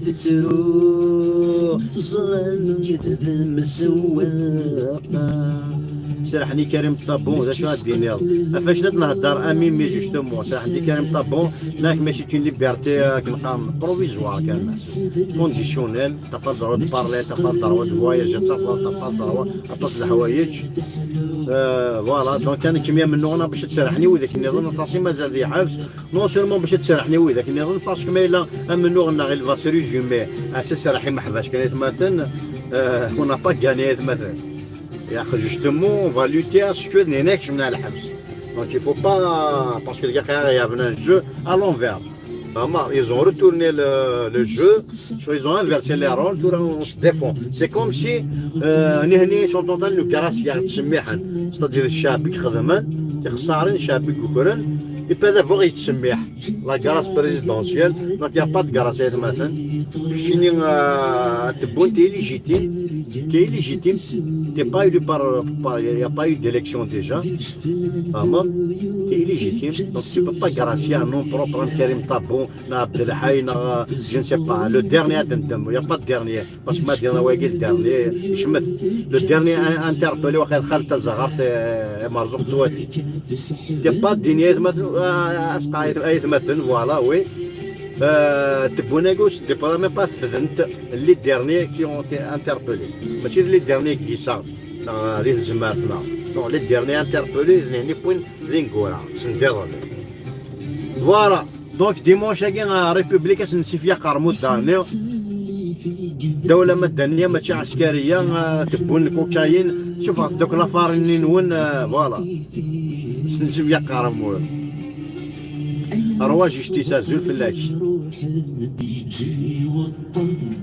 tettru, ẓran d msewwaqa. Serḥen i Karim Ṭabbu, d acu ad d-tiniḍ? Ɣef wacu ad nehder a Mimi, justement? Serḥen i Karim Ṭabbu, nak mačči d une liberté, euh, akken qqaren, provisoire kan, conditionnelle. T'as pas le droit de parler, t'as pas le droit de voyager, t'as pas, t'as pas le droit, aṭas n leḥwayeǧ. Euh, voilà, donc kan kemmi amennuɣ-nneɣ bac ad tserrḥen i widak nniḍen, aṭas i mazal di lḥebs. Non seulement bac ad tserrḥen i widak nniḍen, parce que ma yella amennuɣ-nneɣ, il va se résumer à serreḥ imeḥbas kan, aytmaten, euh, on n'a pas gagné, aytmaten. Et justement, on va lutter à ce que nehni kecmen ar lḥebs. Donc il faut pas, parce que les gars, il y a un jeu à l'envers. Vraiment, ils ont retourné le, le jeu, soit ils ont inversé les rôles, tout on se défend. C'est comme si, euh, nehni sont en train de nous gracier, c'est-à-dire ccɛeb i ixedmen, ixessaren, ccɛeb i yukren, et puis d'abord yettsemmiḥ. La grâce présidentielle, donc il n'y a pas de grâce, aytmaten. Keččini, euh, Tebboune, t'es illégitime, t'es illégitime, t'es pas élu par, par, il n'y a pas eu d'élection déjà. Vraiment, t'es illégitime, donc tu peux pas gracier un nom propre, un Karim Tabou, na Abdelhai, na, je ne sais pas, le dernier ad nendem, il n'y a pas de dernier, parce que ma dernier, ouais, le dernier, je me, le dernier in-, interpellé, ouais, Khaled Tazaghart, euh, Merzouk Touati. T'es pas digne, aytmaten, euh, asqa, aytmaten, voilà, oui. Euh, Tebboune, gauche, t'es pas même pas fedent, les derniers qui ont été interpellés. Mais c'est les derniers qui sont, euh, les Zmartna. Non, les derniers interpellés, les Nipouines, Lingora, c'est un dernier. Voilà. Donc dimanche-agi, euh, République, ad s-nessifeɣ aqermud daɣen. Dawla madaniya, mačči ɛeskariya, euh, tewwi lkukayin, tessufɣet-d akk lafarin-nni-nwen, euh, voilà. Ad s-nessifeɣ aqermud. Roi Justice, azul fell-ak.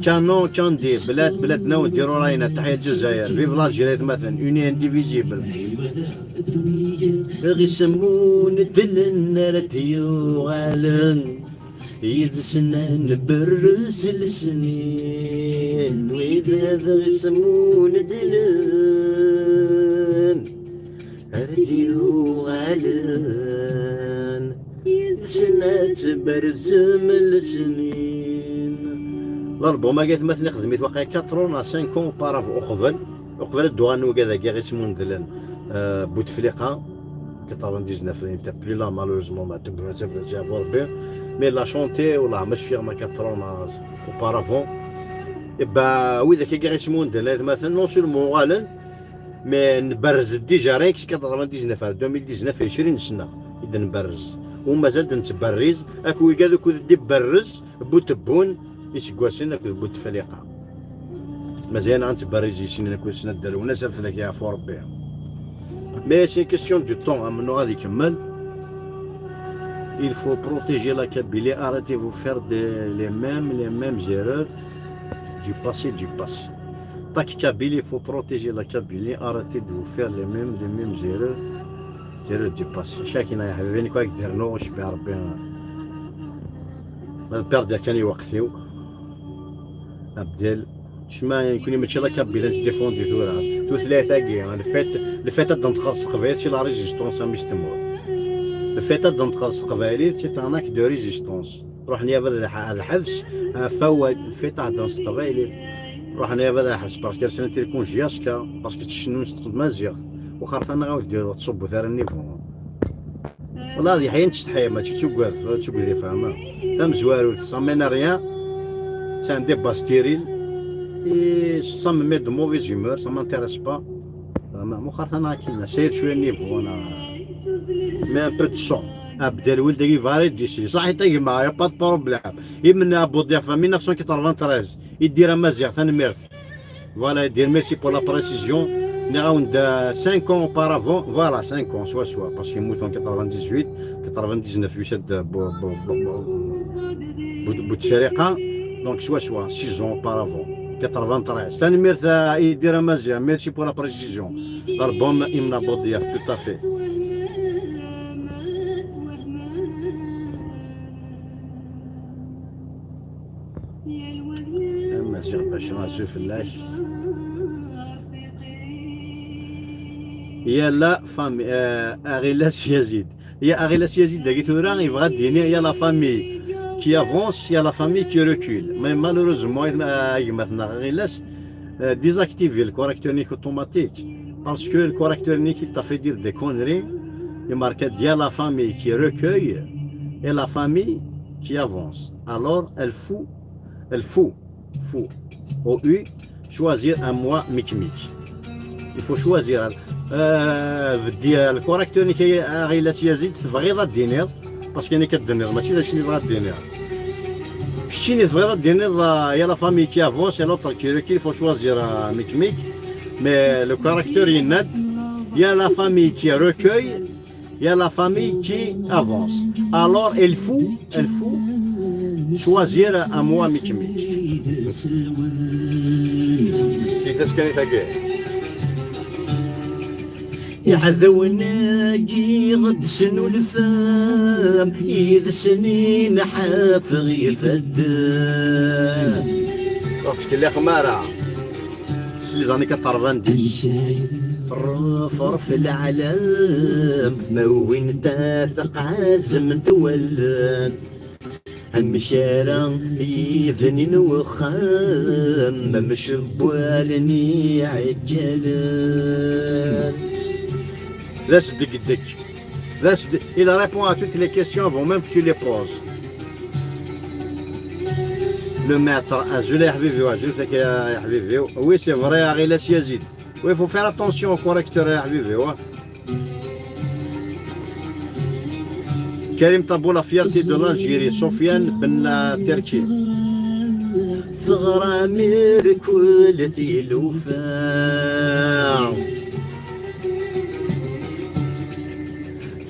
Canon, Candi, Belad, Belad-nneɣ, Dirurayna, Taḥya Lezzayer, vive l'Algérie, atmaten, unis indivisibles. Ɣismun ddlen ara d-yuɣalen, yid-sen ad nberrez lesnin, wid ad ɣismun ddlen ara d-yuɣalen, yid-sen ad tberzem lesnin. L'album-agi, atmaten, ixdem-it waqila quatre ans neɣ cinq ans auparavant, uqbel, uqbel ad d-uɣalen wigad-agi ɣismun ddlen, euh, Bouteflika, quatre-vingt-dix-neuf, il n'était plus là, malheureusement, ma tebra c'est vrai, c'est à Rebbi. Mais il a chanté, wallah, ma cfiɣ, ma quatre ans auparavant. Et ben, widak-agi ɣismun ddlen, atmaten, non seulement uɣalen, mais nberrez déjà, rien que si quatre-vingt-dix-neuf à deux mille dix-neuf, ɛecrin sna i d-nberrez. U mazal d-nettberriz, akk wigad ukud d-iberrez, Butebbun, iseggasen akked Butefliqa. Mazal ad nettberriz i sin akked snat d Lwennas, ad fell-ak yeɛfu Rebbi. Mais c'est une question de temps, amennuɣ ad ikemmel. Il faut protéger la Kabylie, arrêtez vous faire de, les mêmes, les mêmes erreurs du passé, du passé. Tac Kabylie, il faut protéger la Kabylie, arrêtez de vous faire les mêmes, les mêmes erreurs, erreurs du passé. Chaque année, il y a une quoi que dire, non, je perds bien. Ad perdiɣ kan i weqt-iw. Abdel. Cma, nekkni mačči la Kabyle ad nettdéfendu tura. Tutlayt-agi, le fait, le fait ad d-neṭqeḍ s teqbaylit, c'est la résistance, a mmi-s n tmurt. Le fait ad d-neṭqeḍ s teqbaylit, c'est un acte de résistance. Ruḥen yabad ad ḥ-, ad ḥebs, ɣef wawal, le fait ad heddren s teqbaylit. Ruḥen yabad ad ḥebs, parce que rsen tirkun jusqu'à, parce que ttcennun s tmaziɣt. Waxer tanaɣ ur d-tṣubbut ara nnivu. Wala ad yeḥya nettsetḥi, mačči d tuggad, d tuggad ifhem. Tamezwarut, ça mène à rien. C'est un débat stérile. Et ça me met de mauvaise humeur, ça m'intéresse pas. Vraiment, muxar tana akkin, sayed cwiya nnivu, ana. Mais un peu de son. Abdel Wild agi vari d'ici. Saḥit a gma, y a pas de problème. Imna Abu Diafa, mille neuf cent quatre-vingt-treize. Iddir amaziɣ, tanemmirt. Voilà, dire merci pour la précision. Nniɣ-awen-d, euh, cinq ans auparavant, voilà, cinq ans, soit, soit, parce qu'il mout en quatre-vingt-dix-huit, quatre-vingt-dix-neuf, yusa-d, euh, bu-, bu-, bu-, bu-, bu-, Bouteflika, donc soit, soit, six ans auparavant, quatre-vingt-treize. Tanemmirt a Iddir Amaziɣ, merci pour la précision. L'album Imna Abu Diaf, tout à fait. Amaziɣ Baca, azul fell-ak. Ya la famille, euh, Aɣilas Yazid. Ya Aɣilas Yazid, dagi tura, yebɣa ad d-yini, ya la famille qui avance, ya la famille qui recule. Mais malheureusement, euh, gma-tneɣ Aɣilas, euh, désactiver le correcteur unique automatique. Parce que le correcteur unique, il t'a fait dire des conneries. Il marque, il y a la famille qui recueille et la famille qui avance. Alors, il faut, il faut, faut, O U, choisir un moi micmic. Il faut choisir. Euh, بدي le correcteur unique, Aɣilas Yazid, tebɣiḍ ad d-tiniḍ, parce que nekk ad d-tiniḍ, mačči d acu i tebɣiḍ ad d-tiniḍ. Keččini tebɣiḍ ad d-tiniḍ, euh, il y a la famille qui avance et l'autre qui recule, il faut choisir, euh, micmic. Mais le correcteur yenna-d, il y a la famille qui recueille, il y a la famille qui avance. Alors, il faut, il faut choisir un moi micmic. C'est ce qu'elle est à guerre. Iɛdawen-agi ɣ-d-snulfan, yid-sen i nḥaf ɣ ifadden. Ur ttkellixem ara. C'est les années quatre-vingt-dix. Rrefref leɛlam, ma wwin-t at qazem n twallen. Amek ara yibnin wexxam, amcebbal n iɛeggalen? D asdegdeg. D asde-, il répond à toutes les questions avant même que tu les poses. Le maître, azul a iḥbibi, azul fak a iḥbibi. Oui, c'est vrai, Aɣilas Yazid. Oui, il faut faire attention au correcteur, a iḥbibi, ouais. Karim Tabou, la fierté de l'Algérie, Sofiane Ben Terki. Teɣram irkul tilufa.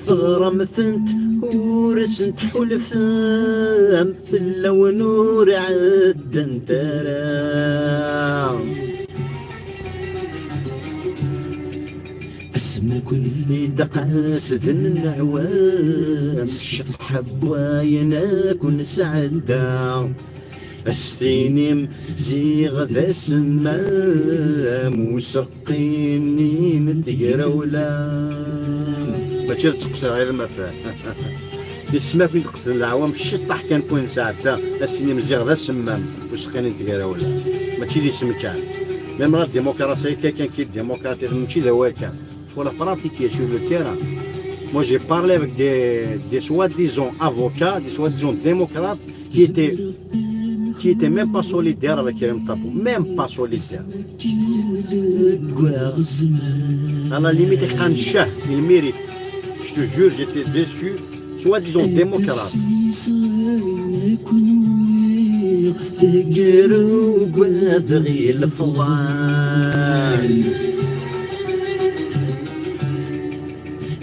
Teɣram-tent ur sent-tḥulfam, fell-awen ur ɛeddent ara. Asmi kunni d qasden leɛwam, ceṭḥa n wayen akk nesɛedda. As-tinim ziɣ d asemmam, useqqin n tegrawla. Mačči ad teqsiḍ ɣer ma fah. Isem akk i d-qesden leɛwam, ciṭṭaḥ kan kun nesɛedda, as-tinim ziɣ d asemmam, useqqin n tegrawla. Mačči d isem kan. Même la démocratie, quelqu'un qui est démocrate, mačči d awal kan. Faut la pratiquer sur le terrain. Moi, j'ai parlé avec des, des soi-disant avocats, des soi-disant démocrates, qui étaient, qui étaient même pas solidaires avec Karim Tabou. Même pas solidaires. À la limite, il mérite. Je te jure, j'étais déçu. Soi-disant démocrate.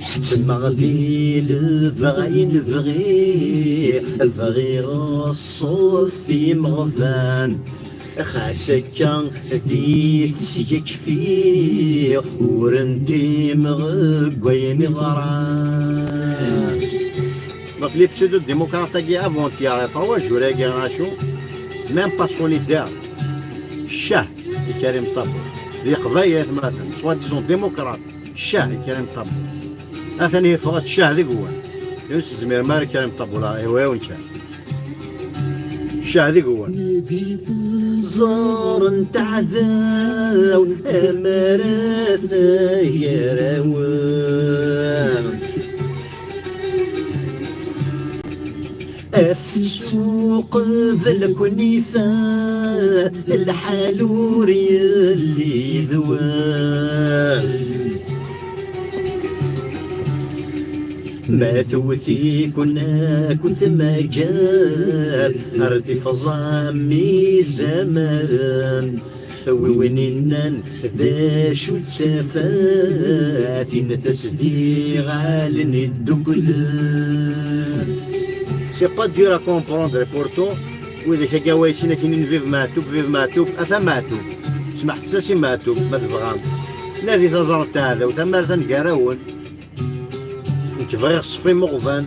Ḥettmeɣ di lebɣi nebɣi, bɣiɣ ṣṣut imeɣban. Xas akka di tesga kfi, ur ndimeɣ deg wayen iḍran. Donc les pseudo-démocrates-agi avant-hier, trois jours-agi, acu, même pas solidaires. Ccah i Karim Tabou. D Iqbayel atmaten, soi-disant démocrates. Ccah i Karim Tabou. Atan yeffeɣ-d ccah deg-wen. Ur s-tezmirem ara Karim Tabou, la, iwawen kan. Ccah deg-wen. Ẓer n taɛdaw amara tagrawen. Af tsuq belkun ifat, lḥal ur yelli d wal. Ma tewwet-iken akk tmagar ar tifẓam izamaren. Wi win innan d acu d tafat, inna-t-as d iɣallen idduklen. C'est pas dur à comprendre, et pourtant, widak-agi awaysin akin n Vive Meɛtub, Vive Meɛtub, ata Meɛtub. Smaḥet-as i Meɛtub, ma tebɣam. Nadi taẓart taɛdawt, amar atan gar-awen. Nekk bɣiɣ ṣṣef imuɣban.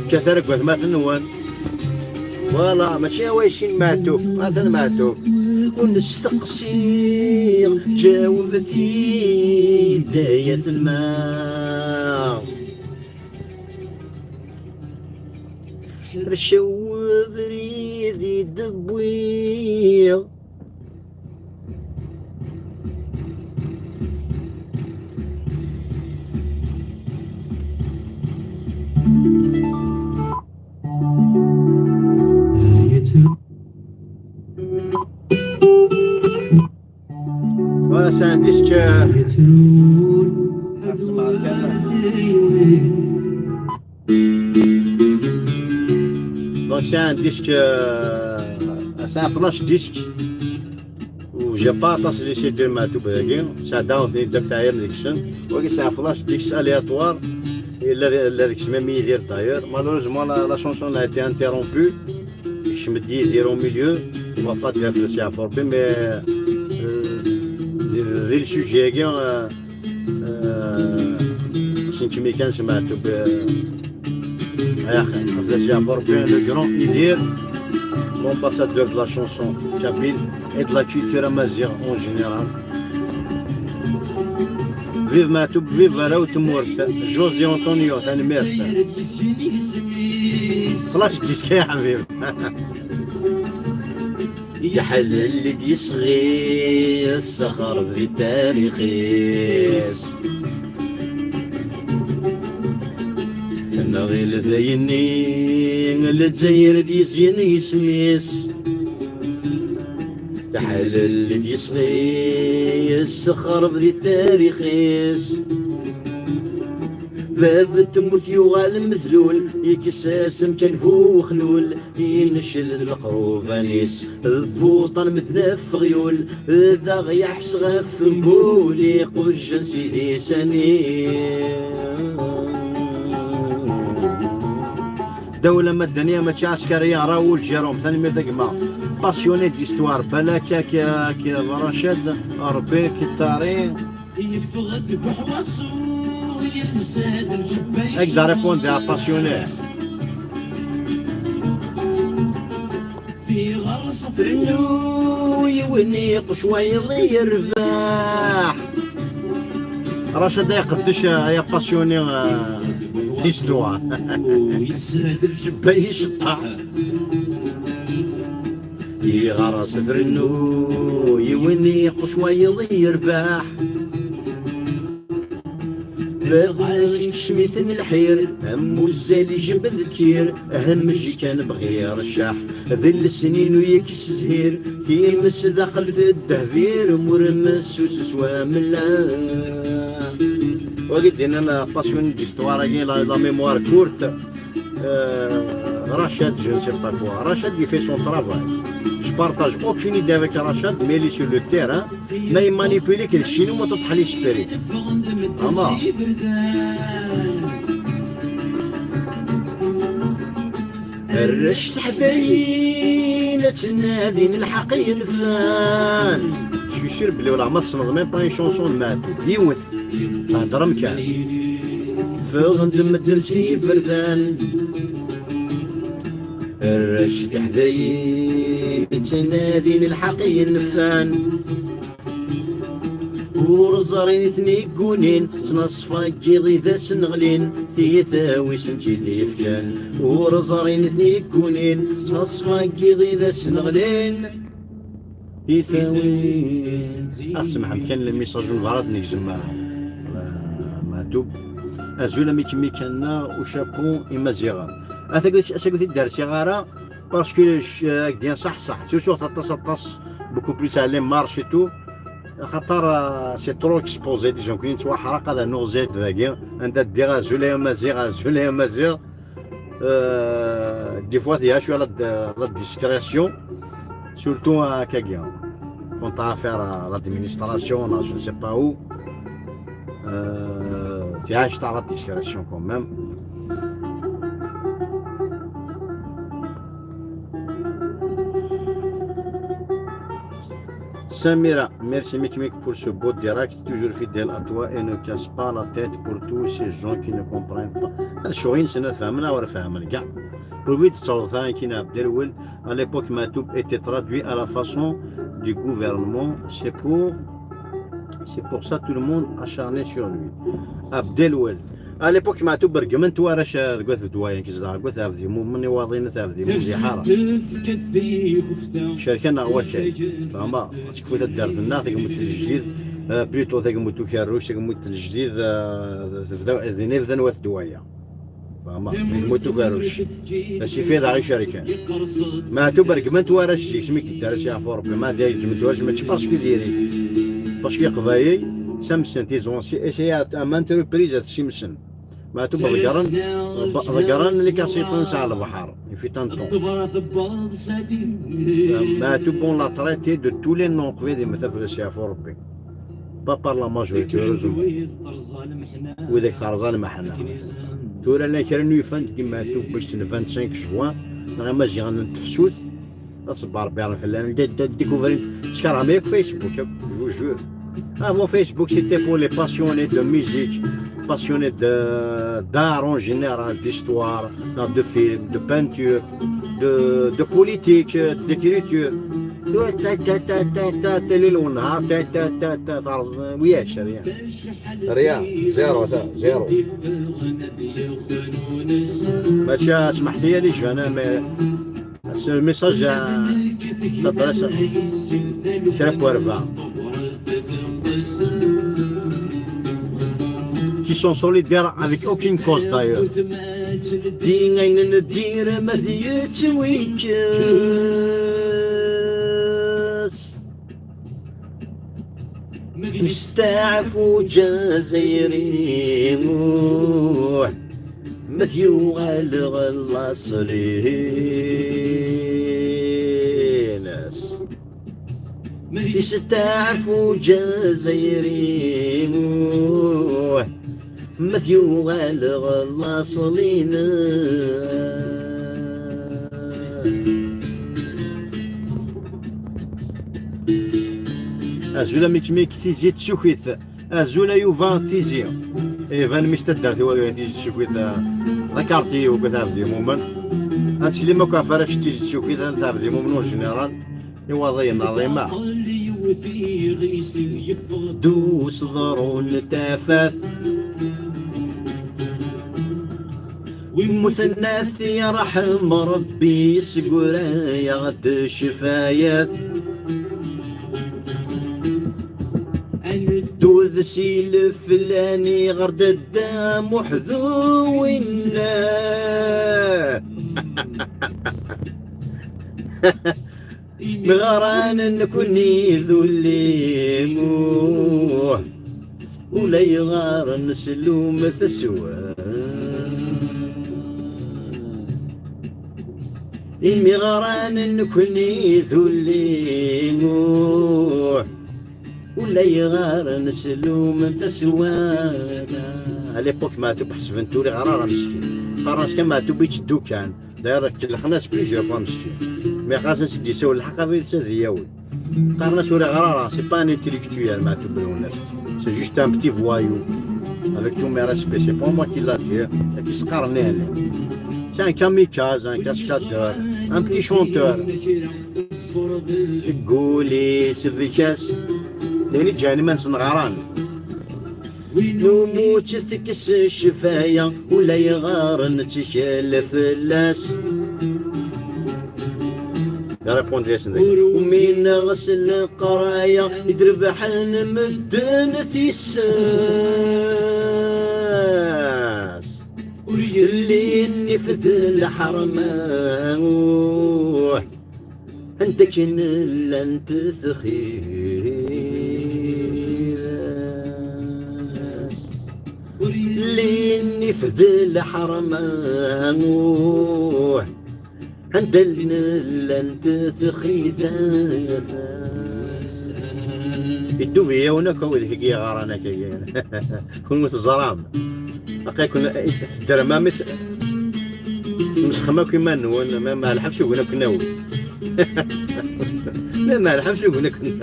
Kkat ara deg watmaten-nwen. Voilà, mačči awaysin Meɛtub, atan Meɛtub. Ur nesteqsi, ǧawbet-iyi-d ay atma. Rcaw ubrid i d-wwiɣ. Voilà, c'est un disque, euh, Donc c'est un disque, euh, c'est un flash disque. J'ai pas aṭas les C D n Meɛtub dagi, c'est un download deg taɛyam deg-sen. Wagi c'est un flash disque aléatoire. Et là, là, deg-s même Yidir d'ailleurs. Malheureusement, la, la chanson a été interrompue. Je me dis, Yidir au milieu, on va pas dire que c'est un forfait, mais, euh, euh, le sujet, euh, Euh, c'est une mécanique, c'est Meɛtub, euh, à Flasia Forbin, le grand Yidir, l'ambassadeur de la chanson kabyle et de la culture amazigh en général. Vive Meɛtub, vive Raout Mourth, José Antonio, tanemmirt. Flash disque يا حبيب. Yeḥlel-d yesɣi, yessexreb di tarix-is. Nɣil d ayenni Lezzayer d-yezyen yisem-is. Yeḥlel-d yesɣi, yessexreb di tarix-is. Bab n tmurt yuɣal medlul, yekkes-as amkan bu wexlul, yennecd d leqruban-is, d bu uṭan medden ɣef uɣyul, d aɣ yeḥbes ɣef mbul, iqujjen s idisan-is. Dawla madaniya mačči ɛskariya, Raoul Jérôme, tanemmirt a gma. Passionné d'histoire, balak ak, ak Racad, Rebbi k-iṭṭari. Yeffeɣ-d buḥwaṣu, yelsa-d lǧebba. Ak d arépondé à passionné. Tiɣerṣ trennu, yiwen iqec wayeḍ yerbeḥ. Racad ay aqeddac, ay apassionné, euh, d'histoire. Yelsa-d lǧebba, iceṭṭeḥ. Tiɣerṣ trennu, yiwen iqec wayeḍ yerbeḥ. Bɣiɣ ikcem-iten lḥir, am uzzal ijbed tkir, ahemmej kan bɣiɣ cceḥ, d lesnin u yekkes zhir, times daxel teddehbir, mur messus s wamella. Wagi d-yennan passion d'histoire-agi, la, la mémoire courte. Euh, Rachad, je ne sais pas quoi. Rachad, il fait son travail. Je partage aucune idée avec Rachad, mais il est sur le terrain. Ma yemmanipuli-k d ccini, ma teṭṭeḥ l'esprit. Ama. Arrac teḥdayin ad ttnadin lḥeqq yenfan. Je suis sûr belli wala ma tessneḍ même pas une chanson n Maɛtub. Yiwet. Theddrem kan. Ffɣen-d medden s yiberdan. Arrac tiḥdayin ttnadin lḥeqq yenfan. Ur ẓrin i ten-iggunin, ttnaṣfa n yiḍ i d asen-ɣlin, tiyita wi sen-tt-id-yefkan. Ur ẓrin i ten-iggunin, ttnaṣfa n yiḍ i d asen-ɣlin. Tisawi. Ad tsemḥem kan le message n Barad negzem, ah, Maɛtub. Azul a Miki Mikanna, u chapeau Imaziɣen. Atagi, atagi ur t-id-rsiɣ ara, parce que, euh, ak-d-yan ṣaḥ ṣaḥ. Ttrusuɣ-t aṭas aṭas, beaucoup plus à les marches et tout. Axaṭer, euh, c'est trop exposé, déjà, nekkini nettwaḥraq ad rnuɣ zayd dagi. Anda ddiɣ, azul ay Amaziɣ, azul ay Amaziɣ. Euh, des fois, il y a la, la discrétion, surtout à Kagia. Quand t'as affaire à l'administration, là, je ne sais pas où, euh, il y a la discrétion quand même. Samira, merci Mikmik pour ce beau direct, toujours fidèle à toi et ne casse pas la tête pour tous ces gens qui ne comprennent pas. Ad cɣin sena fehmna ur fehmna kya. Ur vid tsawḍ ara kin Abdelwel, à l'époque Matou était traduit à la façon du gouvernement, c'est pour, c'est pour ça tout le monde acharné sur lui. Abdelwel. À l'époque Matou bergment warrac deg wat Dwayen, ki zedɣen deg wat Abdi Mumen, iwaḍin at Abdi Mumen, iḥara. Cerken neɣ wakal. Fehma, tekfu taddart-nneɣ, tagmut n lejdid, euh, plutôt tagmut ukerruc, tagmut n lejdid, euh, tebda, din i bdan wat Dwaya. Fehma, tagmut ukerruc. Asif i daɣ icerken. Maɛtub regmen-t warrac zik, mi yedda ara s-yeɛfu Rebbi, ma d-yeǧǧem-d warrac, mačči parce que diri. Parce que Iqbayel, samsen, ils ont essayé à maintes reprises ad simsen. Maɛtub ḍeggren, ḍeggren les cassettes-nsen ɣer lebḥer. Il fut un temps. Maɛtub, on l'a traité de tous les noms, qbid imeta fell-as yeɛfu Rebbi. Pas par la majorité, heureusement. Widak terẓa lmeḥna. Tura llan kra n yufan deg Maɛtub, bac n le vingt-cinq juin, neɣ imaziɣen n tefsut, ad ṣebber Rebbi fell-awen. Découvrir, tkerhem akk Facebook, je vous jure. Avant Facebook, c'était pour les passionnés de musique, passionnés de, d'art en général, d'histoire, de film, de peinture, de, de politique, d'écriture. Ta, ta, ta, ta, ta, ta, ta, ta, ta, ta, ta, ta, ta, ta, rien. Rien, zéro, ça, zéro. Mačči, smeḥ-iyi, les jeunes, mais ce message, euh, s'adresse à Kra n warba. Qui sont solidaires avec aucune cause d'ailleurs. Di ayen neddir ma d yettwikkes. Nesteɛfu Ǧazayri. Ma t-yuɣal ɣer laṣel-ines, isteɛfu Ǧazzayri. Ma t-yuɣal ɣer laṣel-ines. Azul a Mikmik, Tizi Tsukit. Azul a Yuba Tizi. Iban mi s taddart i wagri Tizi Tsukit, ah, d akarti-iw akk a Tɛebdi Mumen. Ad neslim akk ɣef arrac n Tizi Tsukit, a Tɛebdi Mumen u général. Iwaḍiyen ɛḍima. Du s ḍerru n tafat. Win muten ad t-yerḥem Ṛebbi, seggra-yaɣ-d ccfayat. Ad neddu d si leflani ɣer Dda Muḥ d winna. Meɣran nekni d ulli Muḥ, ulayɣer neslum taswa. Imiɣran nekni d ulli Muḥ, ulayɣer neslum taswa. À l'époque, Maɛtub ḥesben-t ur iɣar ara meskin. Qqaren-as kan Maɛtub yetteddu kan. D'ailleurs, kellxen-as plusieurs fois meskin. Mais xas ansi d-yessawel lḥeqq, abrid-is ad yawi. Qqaren-as ur iɣar ara, c'est pas un intellectuel, Maɛtub Lwennas. C'est juste un petit voyou. Avec tous mes respects, c'est pas moi qui l'a dit, hein. Ad k-isqaren iɛni. C'est un kamikaze, un cascadeur, un petit chanteur. Deg wul-is bkas, d ayen i ǧǧan iman-nsen ɣran. Lumutt tekkes ccfaya, ulayɣer nettkel fell-as. Irépondez-asen dagi. Umineɣ s leqraya i d-rebḥen medden tissas. Ur yelli nnif d lḥerma, uh, anda akken llant txidas. Ur yelli nnif d lḥerma, uh, anda llant txidas. Iddub-iyi-awen akk awid i yeɣran akka. Kunwi teẓram. Aql-iken teddrem am tmesxem akk iman-nwen, ma, ma lḥebs ugen akk nawi. Ma, ma lḥebs ugen akk nawi.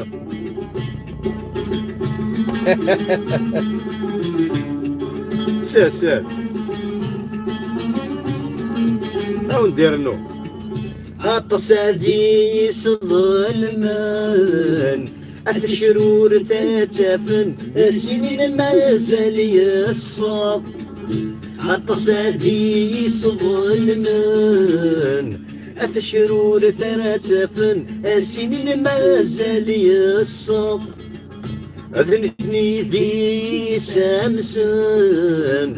Sir, sir. Awen-d-irnu. Aṭas ad iyi-sḍelmen, at ccrur ad tt-afen, asinin mazal yesseḍ. Aṭas ad iyi-sḍelmen, at ccrur ara tt-afen, asinin mazal yesseḍ. D nitni d isamsen,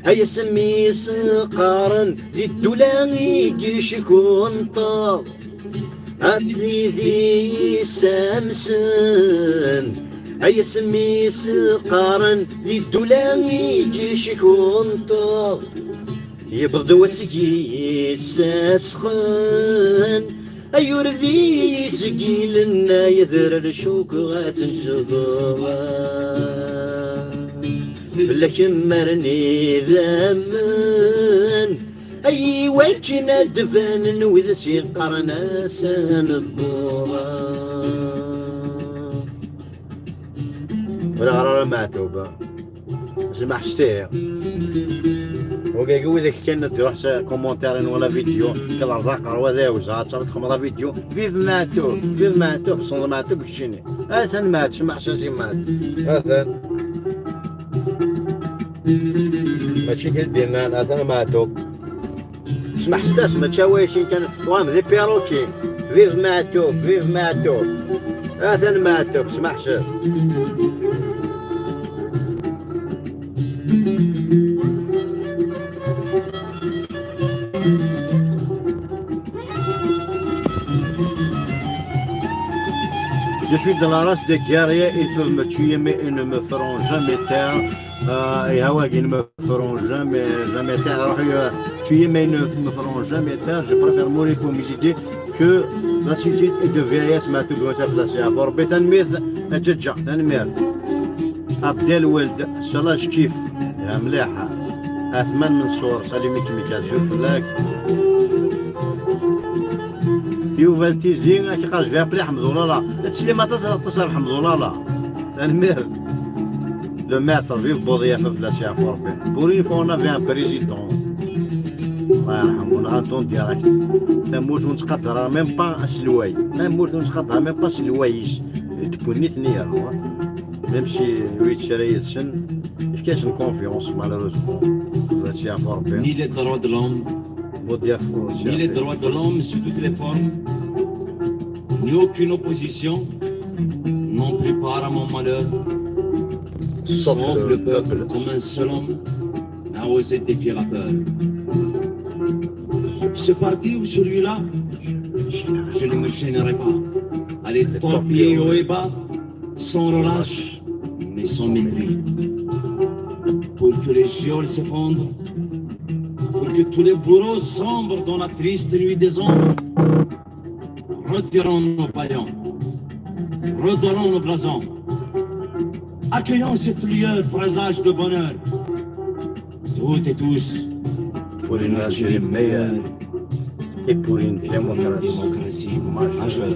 ay asmi s-qqaren di ddula i yeckunṭeḍ. Atni d isamsen, ay asmi s-qqaren di ddula i yeckunṭeḍ. Yewweḍ-d wass i yessasxen, ay urdi izgilen, ay adrar cukkeɣ ad ten-jebreɣ. Fell-ak mmaren idammen, ay iwakken ad d-banen wid s-iqqaren ass-a newweḍ. Ur ɣer ara Meɛtub. Jmaɛ cctiɣ. Wagagi widak kan ad d-iruḥ s commentaire-in wala vidéo, kan rẓaq ɣer wad iwza, ad tafeḍ txemmeḍ la vidéo. Vive Meɛtub, vive Meɛtub, sens Meɛtub keččini. Atan Meɛtub, jmaɛ cctiɣ Meɛtub. Atan. Mačči kan d-yennan, atan Meɛtub. Smaḥ stas, mačči awayes kan, wam di Piroki. Vive Meɛtub, vive Meɛtub. Atan Meɛtub, smaḥ stas. Je suis de la race des guerriers, ils peuvent me tuer, mais ils ne me feront jamais taire. Ah, et Hawagin me feront jamais, jamais taire. Alors, euh, tu es, mais ne me feront jamais taire. Je préfère mourir pour mes idées que la cité de vieillesse m'a tout donné. Ça, c'est à fort. Tanemmirt, a Ǧaǧǧa, tanemmirt. Abdel Weld, Shalaj Kif, ya mliḥ. Athman Mansour, salut Mik Mik, azul fell-ak. Yuba Tizi, ad k-iqerreb Ḥmed Ulala. Teslim aṭas, aṭas ɣef Ḥmed Ulala. Tanemmirt. Le maître, vive Buḍyaf, fell-as yeɛfu Rebbi. Pour une fois, on avait un président. Allah yerḥem, on a un ton direct. Tamurt ur nettqadar ara même pas aselway. Tamurt ur nettqadar même pas aselway-is. Deg nitni yernu. Même si ur yettarra yid-sen, yefka-asen confiance, malheureusement. Fell-as yeɛfu Rebbi. Ni les droits de l'homme, Buḍyaf, ni les droits de l'homme sous toutes les formes, ni aucune opposition n'ont pris part à mon malheur, sauf le peuple, comme un seul homme n'a osé défier la peur. Ce parti ou celui-là, je ne me gênerai pas à les torpiller haut et bas, sans relâche, mais sans mépris. Pour que les geôles s'effondrent, pour que tous les bourreaux sombrent dans la triste nuit des ombres, retirons nos pavillons, redorons nos blasons, accueillons cette lueur présage de bonheur, toutes et tous, pour une Algérie meilleure et pour une démocratie majeure.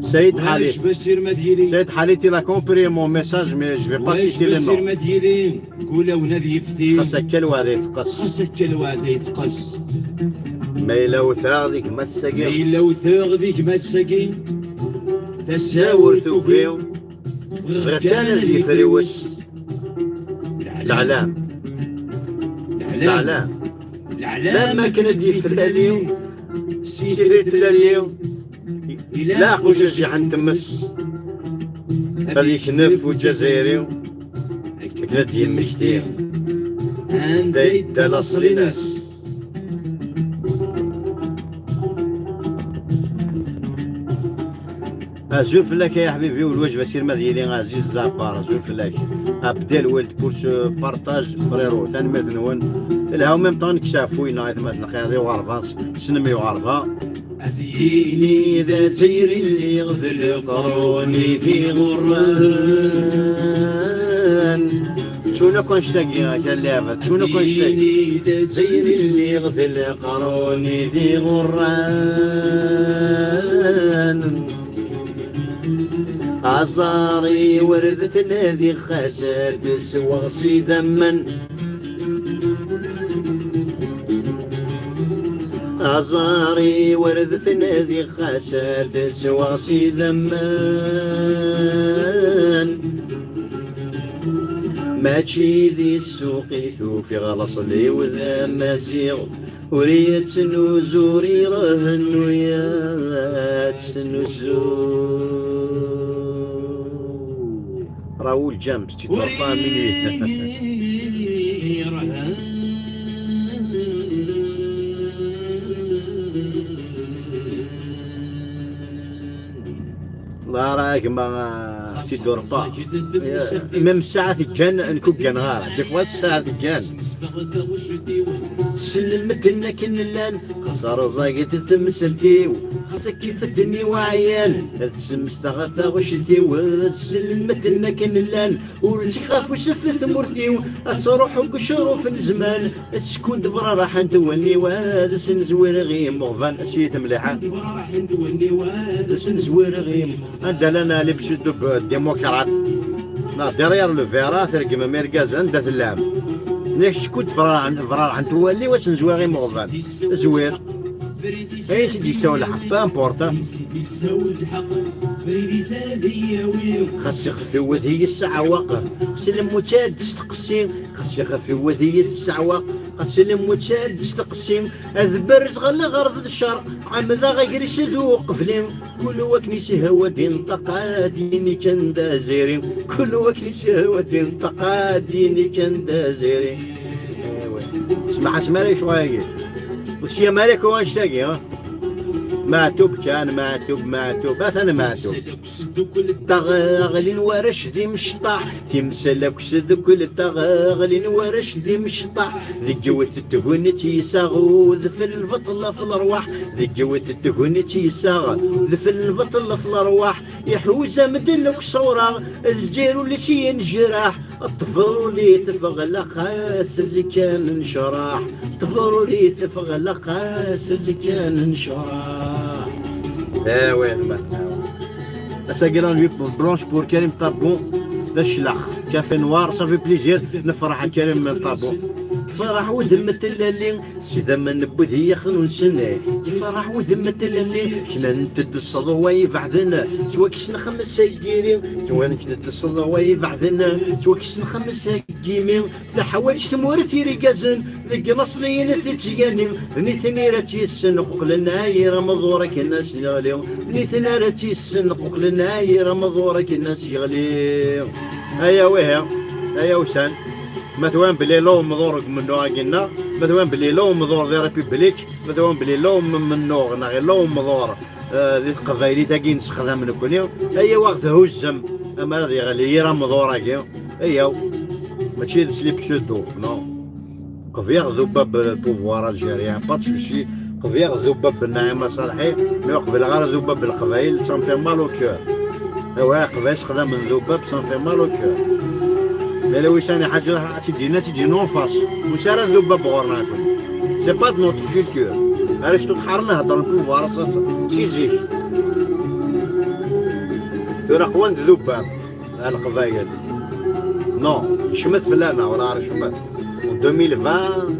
Saïd Khalid. Saïd Khalid, il a compris mon message, mais je vais pas citer le nom. Xas akka lweɛda yeqqes. Ma yella wteɣ di gma-s-agi. Ma yella wteɣ di gma-s-agi. Tasawert tugi. Bɣiɣ kan ad yefriwes. Leɛlam. Leɛlam. Leɛlam akken ad yeflali. Si trit tlali. Ilaq ujajiḥ n tmes. Ad yeknef ujazzayri. Akken ad d-yemmekti. Anda yedda laṣel-ines. Azul fell-ak ay aḥbibi, u lwajeb asirem ad yili ɛziz Zabar, azul fell-ak. Abdel Weld pour ce partage, frérot, tanemmirt-nwen. Lha en même temps nekk s ɛeffu-ina, aytmaten lxir, d uɣerbaz, tessnem i uɣerba. Ad yini d azzayri lliɣ d leqrun i d-iɣurren. Ttun akk annect-agi, akka lɛebd, ttun akk annect-agi. Ad yini d azzayri lliɣ d leqrun i d-iɣurren. Aẓar iwerdet nadi xas ad sweɣ s idammen. Aẓar iwerdet nadi xas ad sweɣ s idammen. Mačči di ssuq i t-ufiɣ, laṣel-iw d amaziɣ. Ur yettnuzu, ur irennu, yettnuzu. Raoul James, tu dors pas à minuit. La, rah gma, tu dors pas. Même ssaɛa teggan, nekk ur gganeɣ ara. Des fois ssaɛa teggan. Sselmed-n akken llan, xas rẓaget temsalt-iw, xas akkif ddin-iw ɛyan, ad smesdeɣ taɣect-iw. Sselmed-n akken llan, ur ttekk ɣef usef tmurt-iw, ad truḥ deg ucruf n zzman. Skud braraḥent walliw, ad sen-zwireɣ i imuɣban, s-yit mliḥ. Ad sen-zwireɣ i imuɣban. Anda llan les pseudo-démocrates? Neɣ derrière le verre, tregmem irgazen, anda tellam? Nek skud braraḥent walliw, ad sen-zwireɣ i imuɣban. Zwir. Ayen s-d-yessawel lḥeqq, peu importe. Xas ixef-iw ad iyi-sseɛweq, s lmut ad d-steqsi. Xas ixef-iw ad iyi-sseɛweq, xas lmut ad d-steqsi. Ad berzeɣ lɣerb d ccerq, ɛemdeɣ agris d uqebli. Kul wakken yeshwa ad inṭeq, ad yini kan d aziri. Kul wakken yeshwa ad inṭeq, ad yini kan d aziri. Smaḥ, asma ara yecɣal-agi. Ur sya mara ko annect-agi, ha? Meɛtub kan, meɛtub, meɛtub, atan meɛtub. Taɣeɣli n warrac d imecṭaḥ, timsal akk sdukkel. Taɣeɣli n warrac d imecṭaḥ, deg yiwet n tegnit yessaɣ udfel lbaṭel ɣef lerwaḥ. Deg yiwet n tegnit yessaɣ udfel lbaṭel ɣef lerwaḥ. Iḥuz amdel akk ṣṣawra, lǧir ul-is yenjraḥ. Ṭṭbel ul-i teffeɣ laqas azekka n ncraḥ. Ṭṭbel ul-i teffeɣ laqas azekka n ncraḥ. Eh ouais, atmaten. Ass-agi la nuit blanche pour Karim Tabon. D aclax. Café noir, ça fait plaisir. Nefreḥ a Karim Tabon. Ferḥ udem n tlelli, s idammen n wid i yaxen-unsen. Iferreḥ udem n tlelli, knan-t-id ṣṣeḍwa ibeɛden. Ttwakksen xemsa n yiri, ttwakksen-d ṣṣeḍwa ibeɛden. Ttwakksen xemsa n yimi, teḥwaǧ tmurt irgazen, deg ineṣliyen tittgani. D nitni ara tt-yessenquqlen ayir ameḍur akken ad s-yeɣli. D nitni ara tt-yessenquqlen ayir ameḍur akken ad s-yeɣli. Aya wihi, aya usan. Ma twam belli yella umḍur deg umennuɣ-agi-nneɣ, ma twam belli yella umḍur di République, ma twam belli yella umennuɣ neɣ yella umḍur, eh, di teqbaylit-agi nessexdam nekkni, ayaw ad ɣ-thuzzem, amar ad yeɣli yir amḍur-agi, ayaw, mačči d les pseudo, non. Qbiɣ d ubab le pouvoir algérien, pas de souci. Qbiɣ d ubab Naïma Salhi, mais ur qbileɣ ara d ubab Leqbayel, ça me fait mal au cœur. Awa, Leqbayel sexdamen d ubab, ça me fait mal au cœur. Mais la wisan iḥaǧa ad tt-id-yenna, ad tt-id-yenna en face. Ur nesɛi ara d ubab ɣur-neɣ akk. C'est pas de notre culture. Ara ctut ḥaren heddren pouvoir, ça, ça, si zik. Tura qwan d ubab. A Leqbayel. Non, yecmet fell-aneɣ, wala ara yecmet. En deux mille vingt,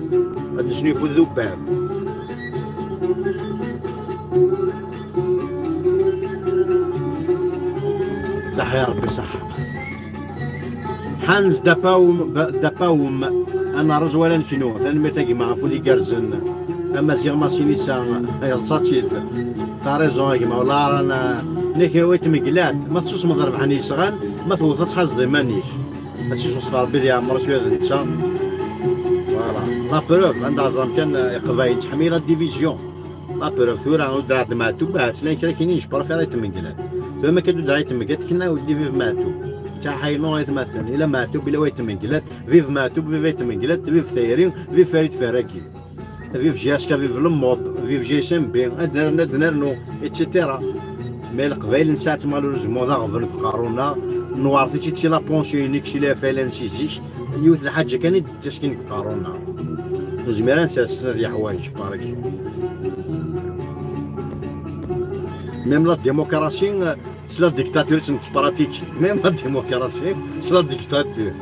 ad nesnifud d ubab. Saḥi Rebbi, saḥi. Hans Dapaum, Dapaum, anerreẓ wala neknu. Tanemmirt a gma ɣef wid igerrzen. Amaziɣ Masinisa, yeḍsa-tt-id. T'as raison a gma, wala ara n-, nekk i tmeglat. Ma tessusmeḍ rebḥen yesɣan, ma tewwḍeḍ ad tḥazeḍ iman-ik. Ad tt-isusef Rebbi di ɛemṛ-is ula d netta. Voilà. La preuve, anda ẓran kan, eh, Iqbayel ttḥemmil la division. La preuve, tura ur d-ɛad Meɛtub, ahat llan kra kini je préfère Ayt Mengellat. Tura ma kan ur d-ɛad Ayt Mengellat, kna ur d-vive Meɛtub. Ttaḥaynu Ayt Masen, ila Meɛtub, ila Ayt Mengellat, vive Meɛtub, vive Ayt Mengellat, vive tayri, vive Farid Ferragi. Vive J H K, vive Lemmuḍ, vive G S M B, ad nernu, ad nernu, et cetera. Mais Leqbayel nesɛa-tt malheureusement d aɣbel deg uqerru-nneɣ, newɛer-itt-id si la pensée unique, si la F L N si zik, yiwet lḥaǧa kan i d-tettaskin deg uqerru-nneɣ. Ur nezmir ad nsers snat yeḥwayeǧ, par exemple. Même la démocratie, euh, c'est la dictature, c'est notre pratique. Même la démocratie, c'est la dictature.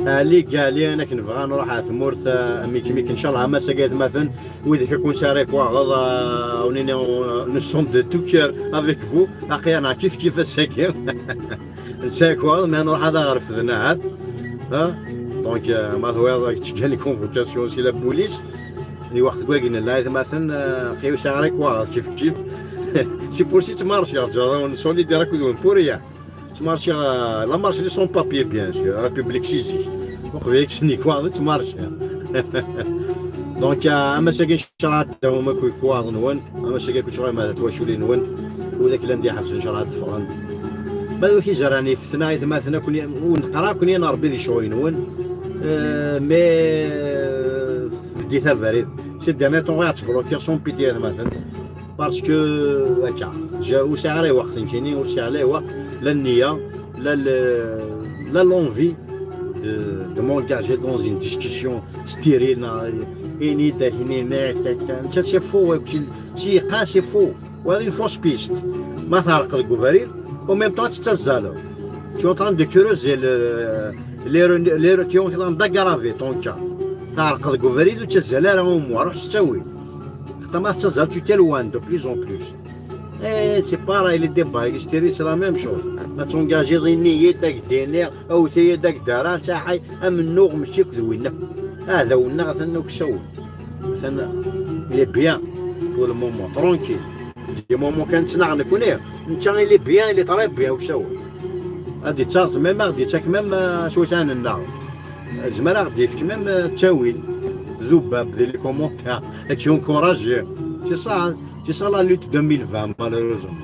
Ali Gali, akken nebɣa nruḥ ɣer tmurt, ah, Mikmik, ncallah, ama s-agi atmaten, wid akka kun sɛiɣ waɣeḍ, ah, on est, on, nous sommes de tout cœur avec vous, aql-aneɣ kif kif ass-agi. Nsɛiɣ waɣeḍ, ma nruḥ ad aɣ-refden ahat. Ha? Donc, euh, ma twiḍ, ttgan les convocations si la police, di wext n wagi nella atmaten, euh, aql-i ur sɛiɣ ara waɣeḍ, kif kif. C'est pour ça ttmarciɣ, ǧǧeɣ-awen solidaire akked-wen pour rien. Ttmarciɣ, euh, la marche des sans-papiers, bien sûr, République si zik. Uqbel ad k-snikwaḍ, ttmarciɣ. Donc, euh, ama s-agi ncallah ad d-tawim akk ikwaḍ-nwen, ama s-agi akk ttɣimit twaculin-nwen, wid akk llan d iḥebsen ncallah ad d-ffɣen. Ma d wid izerran ifetna, aytmaten akk, ur neqqar akk yan Rebbi di ccɣel-nwen. Euh, mais, euh, bdit abrid. Ces derniers temps, ad ttblokiɣ sans pitié, aytmaten. Parce que, akka, ja-, ur sɛiɣ ara lweqt nekkini, ur sɛiɣ la lweqt, la nniya, la le-, la l'envie de, de m'engager dans une discussion stérile, neɣ ini-d akk-nni, netta c'est faux, c'est, c'est faux. Wa une fausse piste. Ma tɛerqeḍ deg ubrid, en même temps ad tettazzaleḍ. Tu es en train de creuser le, le, le, le, tu es en train d'aggraver ton cas. Tɛerqeḍ deg ubrid, ur ttazzal ara, au moins, ruḥ s ttawil. Xaṭer ma tettazzal, tu t'éloignes de plus en plus. Eh, c'est pareil, les débats, les stéréos, c'est la même chose. Ma t'engager, ini-yi-d, ad k-d-iniɣ, awt-iyi-d, ad k-d-rreɣ, saḥay, amennuɣ, mačči akked winna. Aɛdaw-nneɣ, atan akk sawen. Atan, il est bien, pour le moment, tranquille. Du moment kan ttnaɣ nekkni, netta, il est bien, il est très bien, akk sawen. Ad d-ittaɣ, même, ad d-ittak, même, euh, s watan-nneɣ. Zemreɣ ad d-yefk même, euh, ttawil d ubab di les commentaires, ad k-encourager. C'est ça, c'est ça la lutte deux mille vingt, malheureusement.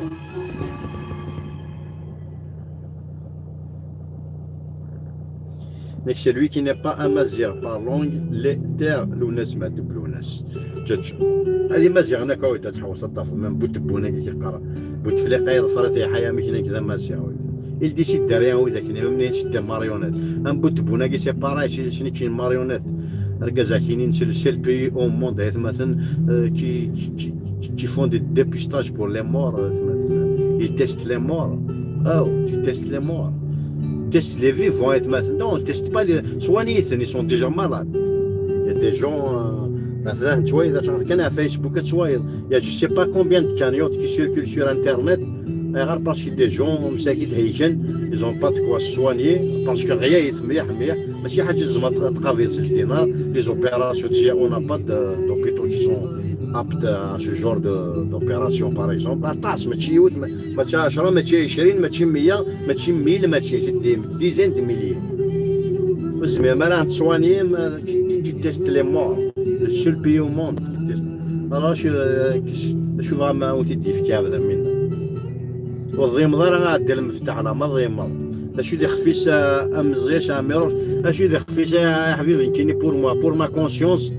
Donc, celui qui n'est pas amaziɣ par langue, les terres, Lounas Madoub Lounas. Ǧaǧ. Ad imaziɣen akka, wid ad tḥewṣeḍ ad tafeḍ, même Bouteboune-agi yeqqar. Bouteflika yeḍfer-it, iḥay amek nekk d amaziɣ. Il décide de rien, wid akken, même si des marionnettes. Am Bouteboune-agi, c'est pareil, c'est, c'est une marionnette. Argaz-agi, c'est le seul pays au monde, aytmaten, euh, qui, qui, qui, qui font des dépistages pour les morts, aytmaten. Ils testent les morts. Oh, tu testes les morts. Teste les vivants, aytmaten. Non, on teste pas les soignés, ils sont déjà malades. Il y a des gens, euh, مثلا, tu vois, il y a des gens كان على Facebook, tu vois, il y a je sais pas combien de cagnottes qui circulent sur Internet. Ayɣer? Parce que des gens مساكين هيجن, ils ont pas de quoi se soigner, parce que غيايت مليح مليح, ماشي حاجة زعما تقابل الدينار. Les opérations, déjà, on n'a pas de, d'hôpitaux qui sont aptes à ce genre de, d'opération, par exemple. عطاس, ماشي يوت, ماشي عشرة, ماشي عشرين, ماشي مية, ماشي mille, ماشي, c'est des dizaines de milliers. زعما ما راه تسواني, ما, tu, tu testes les morts. Le seul pays au monde qui teste. Alors, je, je, je suis vraiment, on te dit, في كيف ذا منا. وظيم ضرا عدل المفتاح على ما ظيم. Acu d ixef-is, a Meẓyan Ɛmiruc, acu d ixef-is, a ḥbib, nekkini, pour moi, pour ma conscience,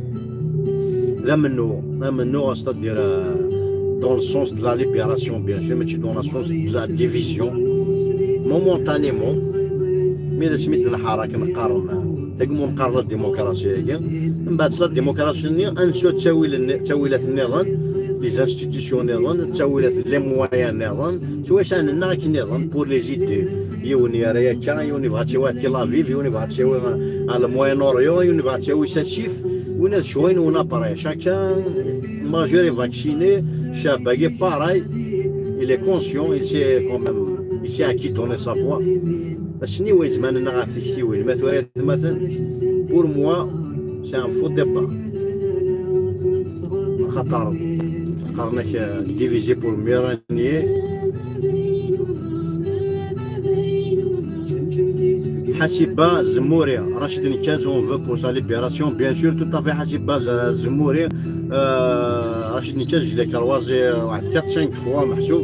d amennuɣ, d amennuɣ, c'est-à-dire, euh, dans le sens de la libération, bien sûr, mais dans le sens de la division, momentanément, mi d asmi d-nḥar akken qqaren, tagi mu neqqar la démocratie-agi, mbeɛd la démocratie-nni, ansu ttawil-nni, ttawilat-nniḍen, les institutions-nniḍen, ttawilat, les moyens-nniḍen, ttwayeɛcan-nneɣ akken-nniḍen, pour les idées. Yiwen yerra akka, yiwen yebɣa ad tt-yawi Tel Aviv, yiwen yebɣa ad tt-yawi à le Moyen-Orient, yiwen yebɣa ad tt-yawi s asif, win ad cwin, win après. Chacun, majeur est vacciné, ccab-agi pareil, il est conscient, il sait quand même, il sait à qui donner sa voix. Ass-nni wa yezman-nneɣ ɣef tiktiwin, ma tura atmaten, pour moi, c'est un faux départ. Xaṭer, qqaren-ak, euh, divisé pour mieux régner. Ḥasiba Zemmuri, Rachid Nekaz, on veut pour sa libération, bien sûr, tout à fait, Ḥasiba Z-, Zemmuri, euh, Rachid Nekaz, je l'ai croisé, euh, واحد quatre cinq fois, محسوب,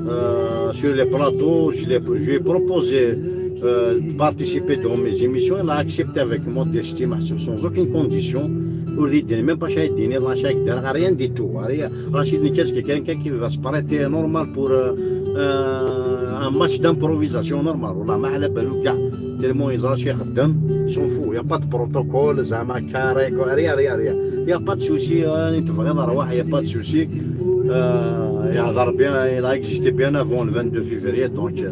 euh, sur les plateaux, je l'ai, je lui ai proposé, euh, de participer dans mes émissions, il a accepté avec modestie, محسوب, sans aucune condition, ur d-yenni même pas acu ay d-yenniḍ, acu ay d-yenna, rien du tout, rien. Rachid Nekaz, c'est quelqu'un qui va se prêter normal pour, euh, euh, un match d'improvisation normal. Wallah, ma ɛla balu kka. Tellement yeẓra acu ixeddem, il s'en fout. Il y a pas de protocole, زعما carré, quoi. Rien, rien, rien. Il y a pas de souci, euh, il y a pas de souci. Euh, il a existé bien avant le vingt-deux février, donc, euh,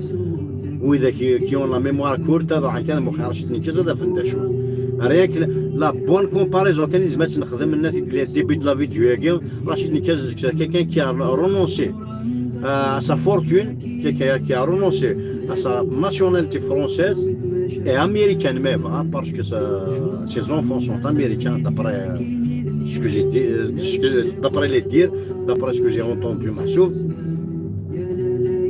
widak qui, qui ont la mémoire courte, هذا كان مخ Rachid Nekaz, هذا فين داشو. Rien que la bonne comparaison, كان لازم نخدم الناس اللي début de la vidéo, Rachid Nekaz, c'est quelqu'un qui a renoncé à sa fortune, qui, qui a, qui a renoncé à sa nationalité française et américaine même, hein, parce que ça, ses enfants sont américains, d'après, euh, ce que j'ai dit, euh, ce que, d'après les dires, d'après ce que j'ai entendu, محسوب.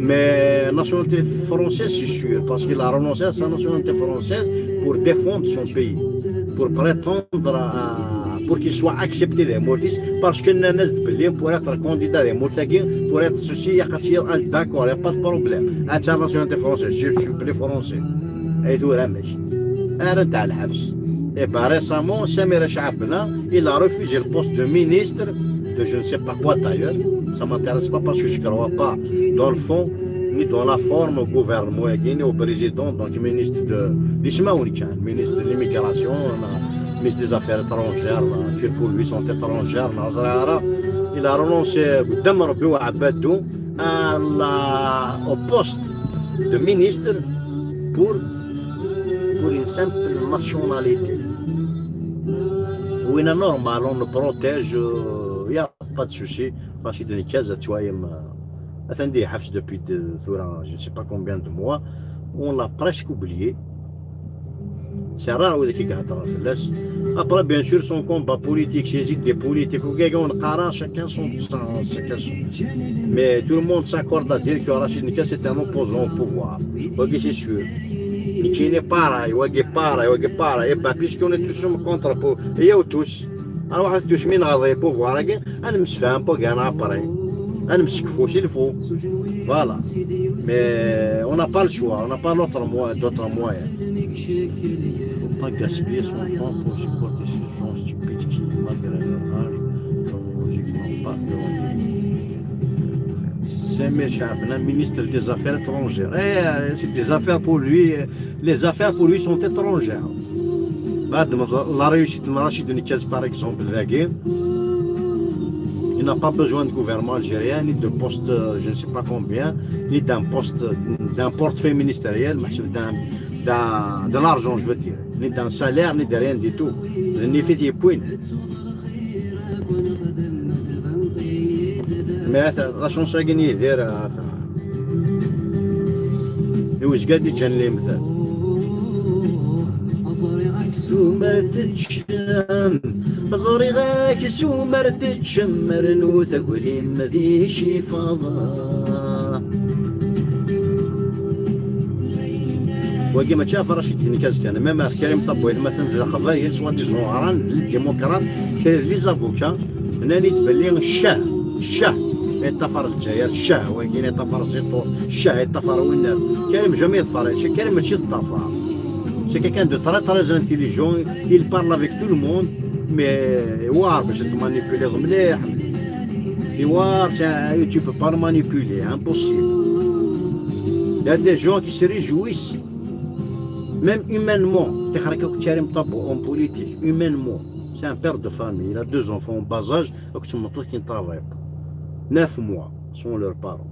Mais nationalité française, c'est sûr, parce qu'il a renoncé à sa nationalité française pour défendre son pays, pour prétendre à, pour qu'il soit accepté des Maurice, parce que Nanès de Belém pour être candidat des Maurice, pour être ceci, il y a, d'accord, il n'y a pas de problème. Internationalité française, je suis plus français. Et tout, Ramesh. Arrête à la Et ben récemment, Samir Chaabna, il a refusé le poste de ministre de je ne sais pas quoi d'ailleurs. Ça m'intéresse pas parce que je ne crois pas dans le fond ni dans la forme au gouvernement, ni au président, donc ministre de, d'Ismaoui, ministre de l'immigration, ministre des Affaires étrangères, que pour lui sont étrangères, il a renoncé à la, au poste de ministre pour, pour une simple nationalité. Oui, normal, on le protège, il n'y a pas de souci. Rachid Nekaz, tu vois, il m'a attendu depuis de, je ne sais pas combien de mois. On l'a presque oublié. C'est rare où il y a. Après, bien sûr, son combat politique, ses idées politiques, ou quelqu'un, on a chacun son, son, chacun son. Mais tout le monde s'accorde à dire que Rachid Nekaz est un opposant au pouvoir. Ok, c'est sûr. Nekkini pareil, wagi pareil, wagi pareil. Et ben, puisqu'on est tous contre, pour, et tous. Alors, on tous, min, pouvoir, on se fait un peu gagner après. On se fout, s'il faut. Voilà. Mais on n'a pas le choix, on n'a pas d'autre moyen. Faut pas gaspiller son temps pour supporter ces gens stupides qui, malgré leur âge, chronologiquement pas de. Samir Chaabane, ministre des Affaires étrangères. Eh, c'est des affaires pour lui. Les affaires pour lui sont étrangères. Bah, de la réussite de Rachid Nekaz, par exemple, il n'a pas besoin de gouvernement algérien, ni de poste, euh, je ne sais pas combien, ni d'un poste, d'un portefeuille ministériel, mais d'un, d'un, de l'argent, je veux dire, ni d'un salaire, ni de rien du tout. De ni fait des points. Mais la chanson qui est derrière, iwezga-d iǧǧan limtel. Ẓriɣ-ak sumer teččem, ẓriɣ-ak sumer teččem, rnu taglim di cifaḍ. Wagi mačči ɣef Racid Nekaz kan, même ɣef Karim Ṭabbu, atmaten d leqbayel, soi-disant, d démocrates, kra d les avocats, nnan-id belli ccah, ccah, yeṭṭafar Lezzayer, ccah, wagi yeṭṭafar Ziṭur, ccah, yeṭṭafar winna. Karim jamais yeḍfar, Karim mačči yeṭṭafar. C'est quelqu'un de très, très intelligent, il parle avec tout le monde, mais iwar bac ad t-manipuliḍ mliḥ. Iwar, c'est un, tu peux pas le manipuler, impossible. Il y a des gens qui se réjouissent, même humainement. Tixer-ik akk Karim Ṭabbu, homme politique, humainement, c'est un père de famille, il a deux enfants en bas âge, ak tmeṭṭut qui ne travaille pas. Neuf mois sont leurs parents.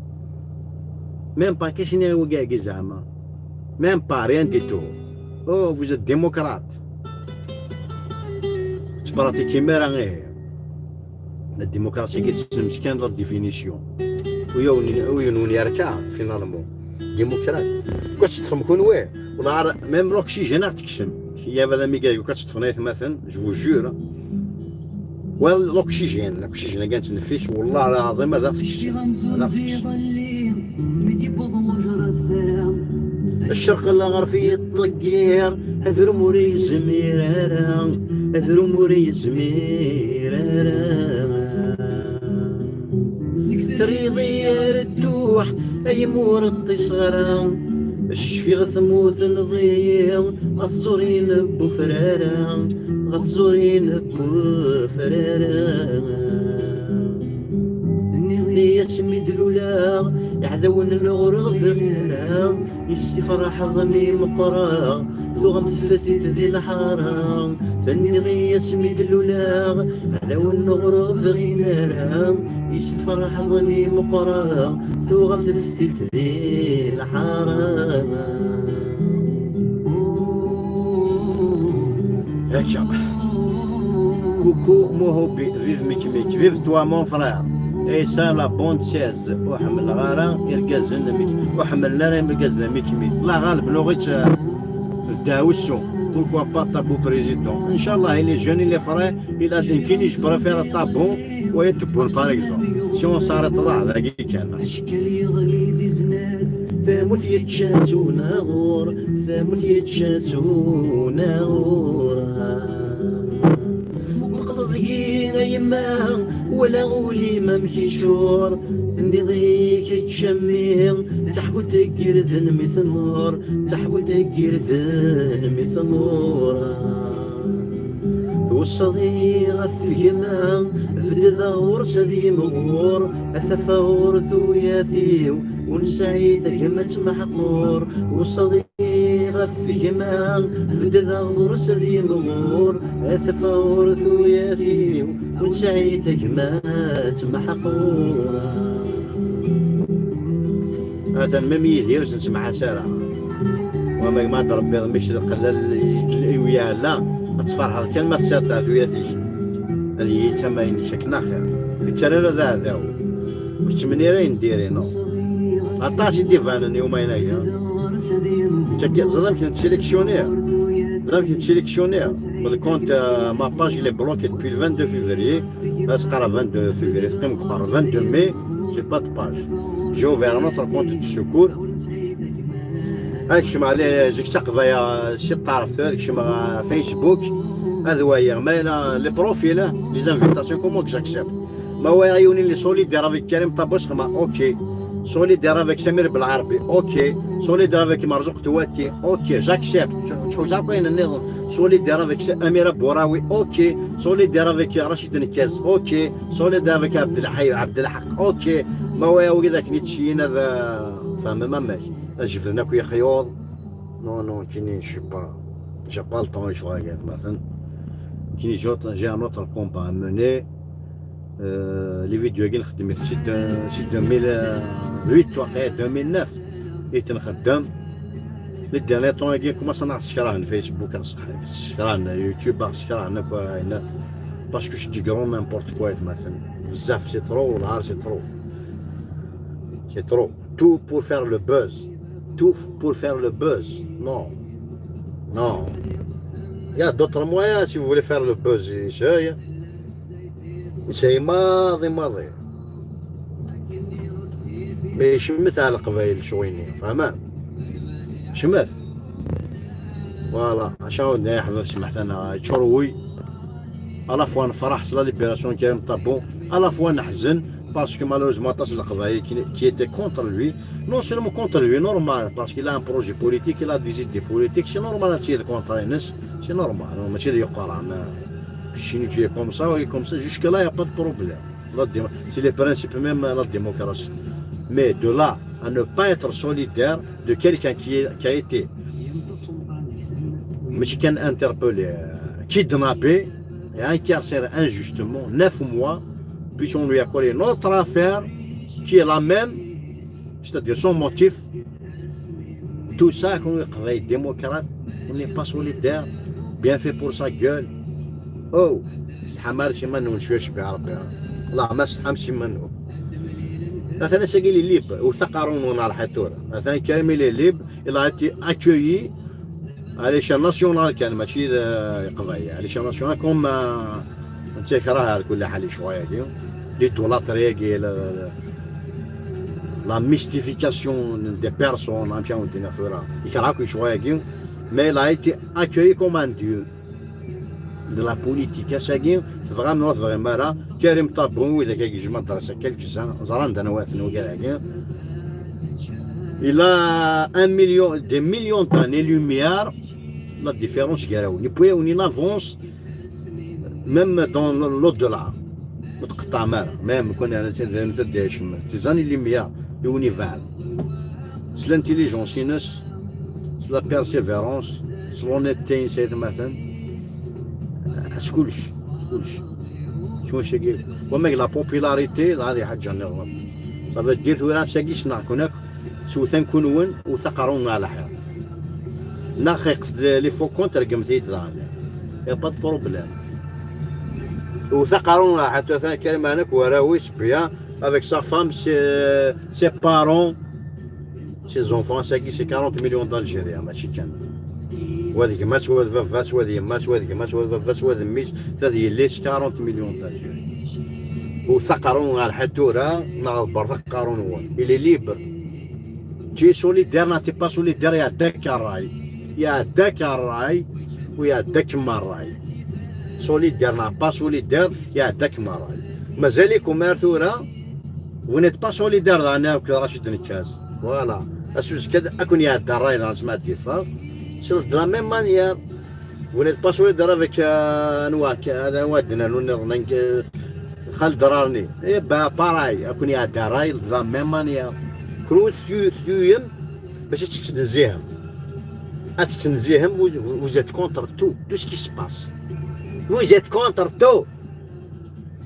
Même pas, qu'est-ce qu'il y a, wagi, zama? Même pas, rien du tout. Oh, vous êtes démocrate. Tettpratikim ara, eh. La démocratie, c'est une question de définition. Uya uni arka, finalement. Démocrate. Quoi, c'est de femme qu'on ouais. Même l'oxygène, c'est que c'est. Il y avait des méga, quoi, c'est de femme, je vous jure. Well, l'oxygène, l'oxygène, كانت نفيس، والله العظيم هذا تكسي، هذا تكسي. الشرق الغربي الطقير، أذرم وري زميرارا، أذرم وري زميرارا. تريضي يا ردوح، أي مور الطيصغرا. الشفيغ ثموت نضيع، غثزورين بوفرارا، غثزورين بوفرارا. Nniɣ-as mi d-luleɣ, iɛdawen n uɣreb, yessefraḥ ḍmi meqqreɣ, tuɣem tfetit di lḥara. Tenniḍ-as mi d-luleɣ, iɛdawen n uɣreb, inara, yessefraḥ ḍmi meqqreɣ, tuɣem tfetit di lḥara. Akka. Coucou Mohobi, vive Mikmik, vive toi mon frère. Et ça la bonne chaise. Ur ḥemmleɣ ara irgazen n Mik-, ur ḥemmlen ara irgazen n Mikmik. La ɣaleb nuɣ-itt, euh, d ddaɛwessu. Pourquoi pas Tabou président? Inchallah, il est jeune, il est frais, il a des kini, je préfère Tabou. Wa tewwun, par exemple, si on s'arrête là, dagi kan. Ackel yeɣli di zdat, tamut yečča-tt unaɣur, tamut yečča-tt unaɣur. Meqleḍ-yi a yemma, wala ul-im amek yeččur, tenniḍ-iyi kečč a mmi, d taḥbult n yirden mi tnur, d taḥbult n yirden mi tnur. Tweṣṣaḍ-iyi ɣef gma, bded ɣur-s ad yimɣur, a tafawurt uyat-iw, ur nesɛi tagmat meḥqur. Tweṣṣaḍ-iyi ɣef gma, bded ɣur-s ad yimɣur, a tafawurt uyat-iw, ur nesɛi tagmat meḥqur. Atan même Yidir ur s-nessemḥas ara. Wama gma d Rebbi, d mmi-k d lqella i uyaɛla, ad tferḥeḍ kan ma tesɛiḍ taɛduyat-ik. Ad iyi-tamayen-ik akken axir. Ur ttara ara d aɛdaw. Ur ttmenni ara ayen diri, non. Aṭas i d-ibanen i umayen-agi. Ẓriɣ amek nettsélectionner. Ẓriɣ amek nettsélectionner. Le compte, euh, ma page, il est bloqué depuis le vingt-deux février. Là, c'est le vingt-deux février, c'est comme quoi, vingt-deux mai, j'ai pas de page. J'ai ouvert un autre compte de secours. Ad kecmeɣ les, j'ai que ça qbaya si ṭṭaref, ad kecmeɣ ɣer Facebook, ad waliɣ ma yella les profils, les invitations, comment que j'accepte. Ma walaɣ yiwen les solidaire avec Karim Tabou Sxema, ok. Solidaire avec Samir Belharbi, ok. Solidaire avec Marzouk Touati, ok, j'accepte. Tḥuza akk ayen nniḍen. Solidaire avec Amira Bouraoui, ok. Solidaire avec Rachid Nekaz, ok. Solidaire avec Abdelhaq, Abdelhaq, ok. Ma walaɣ wid akken i ttceyyin ad, eh, fehmem amek. Ad jebden akk yexyuḍ. Non, non, kini, je sais pas. J'ai pas le temps, je regarde, مثلا. Kini, j'ai autre, j'ai un autre combat à mener. Euh, les vidéos-agi nxeddem-it si de, si deux mille huit, waqila deux mille neuf. I t-nxeddem. Les derniers temps-agi, commence ad ɣ-ssekran Facebook, ɣ-ssekran YouTube, ɣ-ssekran akk ayen. Parce que c'est du grand n'importe quoi, مثلا. Bezzaf, c'est trop, lɛar, c'est trop. C'est trop. Tout pour faire le buzz. Tout pour faire le buzz. Non. Non. Il y a d'autres moyens si vous voulez faire le buzz. Essaye. Essaye maḍi, maḍi. Mais cmet ɣer Leqbayel cwini, fehmem? Cmet. Voilà. Acu ara d-nini, ḥbab, smeḥt-aneɣ, ččurwi. À la fois nefreḥ s la libération n Karim Tabou, à la fois neḥzen, parce que malheureusement aṭas n Leqbayel qui, qui étaient contre lui. Non seulement contre lui, normal, parce qu'il a un projet politique, il a des idées politiques, c'est normal ad tiliḍ contre-ines, c'est normal, mačči d yuqran. Chez nous, tu es comme ça, oui, comme ça, jusque-là, il n'y a pas de problème. La démo-, c'est les principes même, la démocratie. Mais de là à ne pas être solidaire de quelqu'un qui est, qui a été, mais qui est interpellé, euh, kidnappé et incarcéré injustement, neuf mois, puis on lui a collé une autre affaire qui est la même, c'est-à-dire sans motif. Tout ça, quand on est démocrate, on n'est pas solidaire. Bien fait pour sa gueule. Oh, c'est Hamar, c'est Manou, je suis Hamar. Là, mais c'est Hamar, c'est Manou. Attends, c'est qu'il est libre. Ou ça, on a la hatura. Attends, Karim, il est libre. Il a été accueilli à l'échelle nationale, كان ماشي, euh, قبايل. À l'échelle nationale, comme, euh, نتكره على كل حال شوية دي. L'idolâtrie, la, la, la mystification des personnes, hein, puis on dit, يكرهك شوية دي. Mais il a été accueilli comme un dieu de la politique. Ass-agi, tebɣam neɣ ur tebɣim ara, Karim Tabou, widak i yejmeɛ ddres-a, quelques-uns, ẓran d anwa-ten wigad-agi. Il a un million, des millions d'années-lumière, la différence gar-awen. Et puis, on, il avance, même dans l'au-delà. Ur tqeṭṭɛem ara. Même quand on est dans des années-lumière, et on y va. C'est l'intelligence, c'est la persévérance, c'est l'honnêteté, c'est le matin. C'est كلش, كلش. شو شي قال؟ وما la popularité, لا، هذه حاجة نغلط. Ça veut dire tura sagi sneɣ-ken akk, swet anku-nwen, u taqerrun على حيط. Neɣ xiqet les faux comptes, regmet-iyi-d daɣen. Y a pas de problème. U taqerrun على حيط, atan Karim Anak, warraw-is, bien, avec sa femme, ses, ses parents, ses enfants, sagi, c'est quarante millions d'Algériens, mačči kan. Wa d gma-s, wa d baba-s, wa d yemma-s, wa d gma-s, wa d baba-s, wa d mmi-s, ta d yelli-s, quarante millions d'Algériens. U taqerrun على حيط tura, neɣ ḍebber taqerrun-nwen. Il est libre. Tu es solidaire, non, t'es pas solidaire, iɛedda-k ṛṛay. Iɛedda-k ṛṛay, u iɛedda-kem ṛṛay. Solidaire, non, pas solidaire, iɛedda-kem ṛṛay. Mazal-ikum ar tura, vous n'êtes pas solidaire, daɣen, akked Rachid Nekaz. Voilà. Ass uzekka ad ken-iɛedda ṛṛay, daɣen, sma d-iffeɣ. C'est de la même manière. Vous n'êtes pas solidaire avec, euh, anwa, anwa d-nnan, ur nniḍen, euh, Khaled Rarni. Eh ben, pareil, ad ken-iɛedda ṛṛay de la même manière. Kenwi tettuyem bac ad tettnezzihem. Ad tettnezzihem, vous, vous êtes contre tout, tout ce qui se passe. Vous êtes contre tout.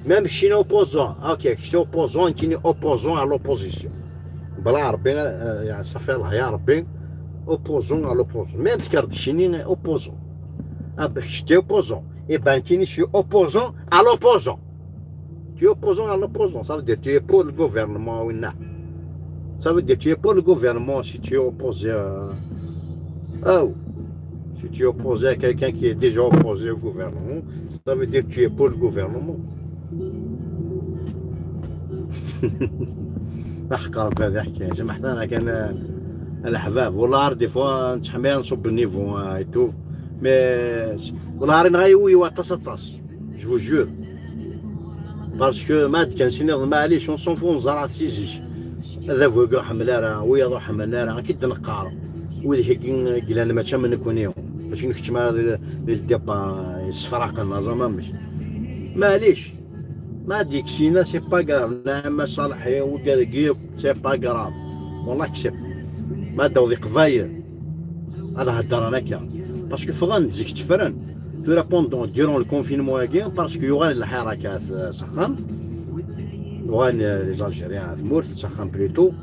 Même chez les opposants, ok, je suis opposant, je suis opposant à l'opposition. Bla Rebbi, euh, ça fait la Rebbi, opposant à l'opposition. Même si je suis opposant. Ah ben, je suis opposant. Eh ben, je suis opposant à l'opposant. Tu es opposant à l'opposant, ça veut dire que tu es pour le gouvernement, oui, non. Ça veut dire que tu es pour le gouvernement si tu es opposé à... Oh, si tu es opposé à quelqu'un qui est déjà opposé au gouvernement, ça veut dire que tu es pour le gouvernement. احقر بهذا الحكاية. سمحت، أنا كان Leḥbab, والله des fois نتحمل نصب النيفو et tout. Mais والله راني غيوي واطاس اطاس. Je vous jure. Parce que ما عاد كان سيني، معليش، on s'en fout, نزرع سيزيك. هذا فوق حمل راه، ويا روح حمل راه، كي نقار. وذيك كي قلنا ما تشمل نكونيو. باش نكتم هذا الديبا يصفرق النظام مش. معليش. ما ديك سينا c'est pas grave. نعم صالح يا ولد هذا كيف c'est pas grave. والله كسب. ما داو ذي قفاير. هذا هدر انا كان. Parce que فغان زيك تفرن. Tura pendant durant le confinement هاكي parce que يغال الحركات سخام. وغان les Algériens ثمورت سخام plutôt.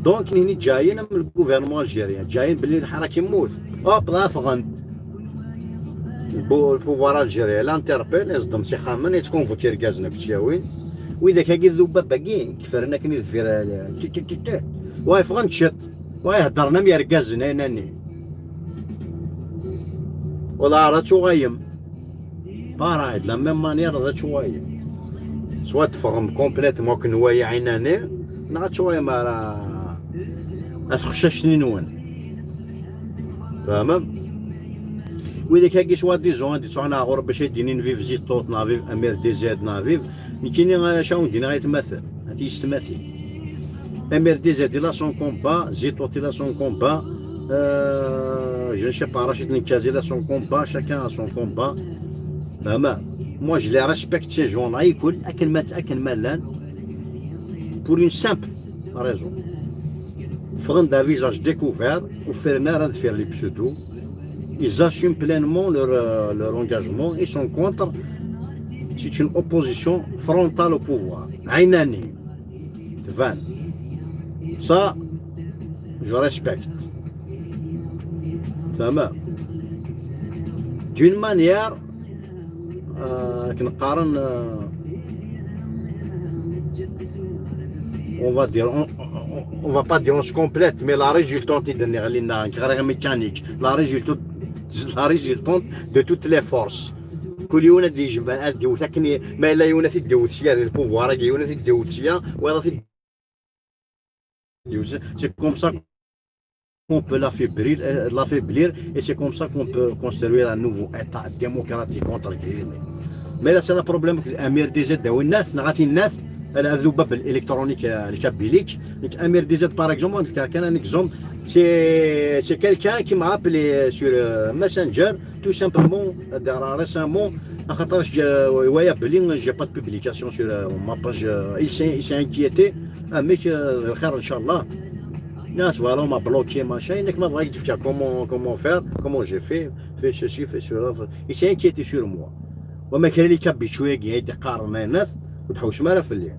Donc نيني جايين من le gouvernement algérien جايين باللي الحركة يموت. Hop لا فغان. Le pouvoir algérien l'interpelle, يصدم سي خامن يتكونفوكي ركازنا بتشاوين. واذا كاكي ذو باباكي كفرنا كني ذفير. تي تي تي تي. واي فغان تشط. واي هدرنا ميا ركازنا ناني. والله راه تغيم. Pareil, de la même manière راه تغيم. Soit تفغم complètement كنوايا عيناني، نغا تغيم راه. اتخششني نون. فاهم؟ واذا كاكي soit disant غادي تروح ناغور باش يديني نفيف زيتوت نافيف امير دي زيد نافيف. نكيني شاون دينا غير تماثل. هاتي يستماثل. امير دي زيد لا سون كومبا، زيتوت لا سون كومبا. Euh, je ne sais pas, Rachid Nkazi لا سون كومبا، chacun a son combat. فاهمة؟ Moi je les respecte ces gens-là, يكون اكن مات اكن مالان. Pour une simple raison. فغن d'un visage découvert, وفرنا راه دفير les pseudos. Ils assument pleinement leur, euh, leur engagement, ils sont contre. C'est une opposition frontale au pouvoir. عيناني. تبان. Ça, je respecte. فاهمة؟ D'une manière, euh, كنقارن, euh, on va dire, on, on, on va pas dire on se complète, mais la résultante est de la mécanique. La résultante, la résultante de toutes les forces. كل يوم دي جبان دي وثكني ما لا يوم في الدوسية البوفوار يوم في الدوسية ولا في الدوسية. C'est comme ça qu'on peut l'affaiblir, euh, l'affaiblir, et c'est comme ça qu'on peut construire un nouveau État démocratique entre guillemets. Mais là, c'est le problème que l'Amir D Z داو الناس، نغاتي الناس، الذباب الإلكترونيك، آه، الكابيليك. Donc, Amir D Z, par exemple, on a un exemple. C'est, c'est quelqu'un qui m'a appelé sur, euh, Messenger, tout simplement, euh, récemment, خاطرش جا-، ويا بلي j'ai pas de publication sur, euh, ma page, euh, il s'est, il s'est inquiété. Ah, mais, euh, الخير إن شاء الله. الناس voilà m'a bloqué machin، انك ما بغا يتفكى comment, comment faire, comment j'ai fait, fait ceci, fait cela. Il s'est inquiété sur moi. وما كان اللي كابي شويه كي يدي قارن الناس وتحوس مالا في الليل.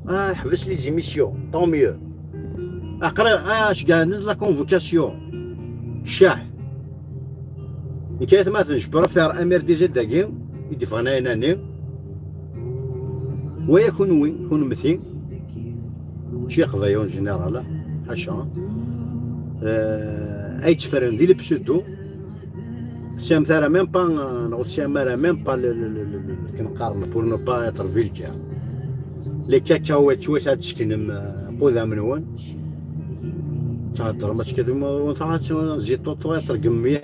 اه، حبس les émissions, tant mieux. اقرا اش كاع نزل la convocation. شاح. نكاية مثلا je préfère M R D Z داكي يدفعنا يناني. ويا كون وين كون مثي شي قضايا en général حاشا. آه، اي تفرن دي les pseudos. سام ثارا même pas نغوت سام مارا même pas كنقارن pour ne pas être vulgaire. Les cacahuètes شوية تسكنم قدام نون. تهضر ما تكلم وتعرف زيتو تهضر كمية.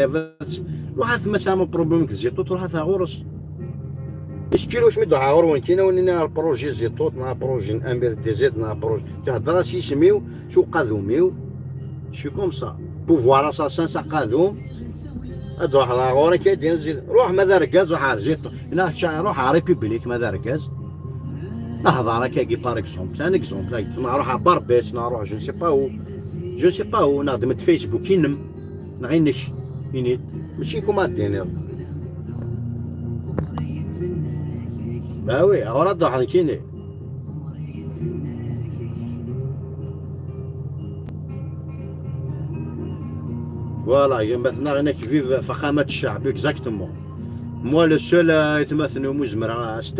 واحد ما سامو problème كزيتو تروح تاع غورس. Est-ce que واش مدو عاور وين كاينه وين نهار projet زيتوت نهار projet M R D Z نهار projet تهضر سي سميو شو قادوميو. شو comme ça. Pouvoir assassin سا قادوم. ادو روح لا غوري كي دين زيد روح ماذا ركاز روح على زيتوت. هنا روح على ريبوبليك ماذا ركاز. نهضر كي par exemple c'est un exemple نروح على باربيس نروح je ne sais pas où. Je ne sais pas où نخدم فيسبوك ينم. نغينك ينيد ماشي كوما دينير. Bah oui, alors là, dans Hankine. Voilà, il y a maintenant un qui vit فخامة الشعب, exactement. Moi, le seul, euh, يتمثل مزمرة, c'est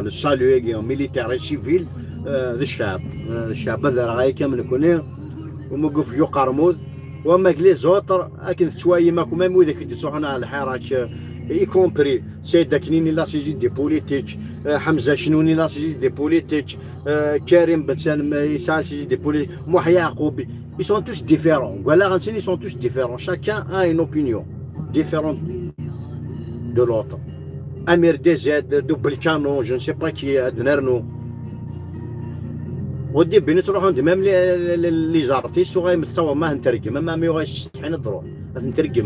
le salut, militaire et civil, euh, الشعب. Euh, الشعب هذا راه كامل كوني. وموقف يقرمود. وما les autres, اكن تشواي ما كمان وذاك اللي تسوحنا على الحراك, y compris سيد داكنيني la saisie des politiques, Euh, Hamza Chnouni, il a ses idées politiques. Euh, Karim Bensan, il a ses idées politiques. Mohaïa Akoubi, ils sont tous différents. Voilà, ils sont tous différents. Chacun a une opinion différente de l'autre. Amir D Z, Double Canon, je ne sais pas qui, Adnerno. Au début, nous avons même les, les, les artistes, on a même ça, on a interrogé, même Amir, on a interrogé.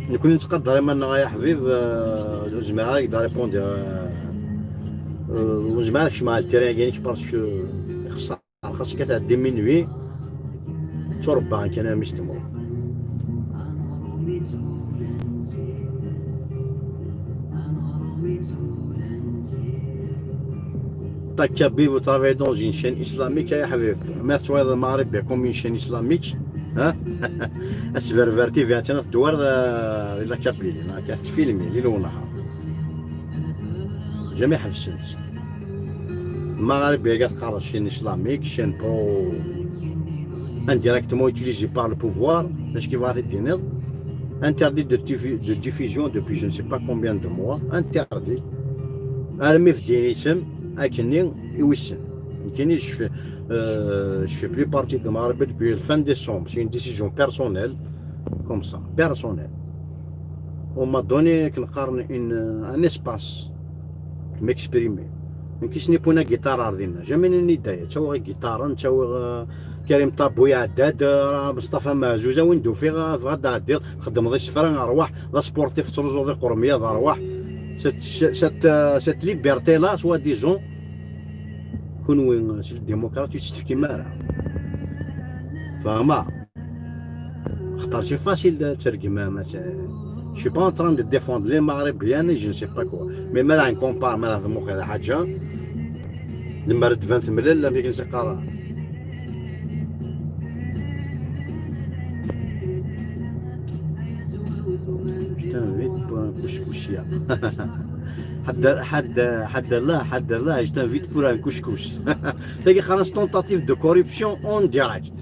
Nekkni nettqadar iman-nneɣ ay aḥbib, euh, ur zmireɣ ara ad répondre, euh, euh, ur zmireɣ ara ad kecmeɣ ɣer terrain-agi parce que ixṣer, xas akka tɛeddi minuit, tturebbaɣen kan armi s tmurt. T'as qu'à vivre au travail dans une chaîne islamique, ay aḥbib. Ma tettwaliḍ Lmeɣrib comme une chaîne islamique, hein? Asberber T V attan ad tdewwer, euh, di la Kabylie, la Kabylie tfilmi, lil u nehar. Jamais ḥebsen. Lmeɣrib-agi teqqar chaîne islamique, chaîne pro, indirectement utilisée par le pouvoir, d acu i bɣiɣ ad d-iniɣ. Interdit de, diffu- de diffusion depuis je ne sais pas combien de mois. Interdit. Armi bdin isem, akkenni i wissen. Nekkini, je fais, euh, je fais plus partie de Lmeɣrib depuis le fin décembre. C'est une décision personnelle, comme ça, personnelle. On m'a donné, akken qqaren, une, un espace de m'exprimer. Nekk isni puna guitare ar dinna. Jamais nini daya. Ttawiɣ igiṭaren, ttawiɣ, euh, Karim Tabou iɛedda-d, euh, Mustafa Maɛzuz, a win d-ufiɣ, euh, tebɣa ad d-ɛeddiḍ, txeddmeḍ isefra, rwaḥ, d asportif, tettruẓuḍ iqurmiyaḍ, rwaḥ. Cette, cette, euh, cette liberté-là, soi-disant, kunwi, euh, si les démocrates, ur tt-tefkim ara. Fehmeɣ. Xaṭer c'est facile ad tregmem, ad t-, je suis pas en train de défendre les Maghrébiens, je ne sais pas quoi. Mais ma la ncompare, ma la tmuqel ḥaǧa, lemmer d-tban temlel, amek i s-qqaren. Je t'invite pour un couscous, ya. حد حد حد الله حد الله، je t'invite pour un couscous. Tagi qqaren-as tentative de corruption en direct.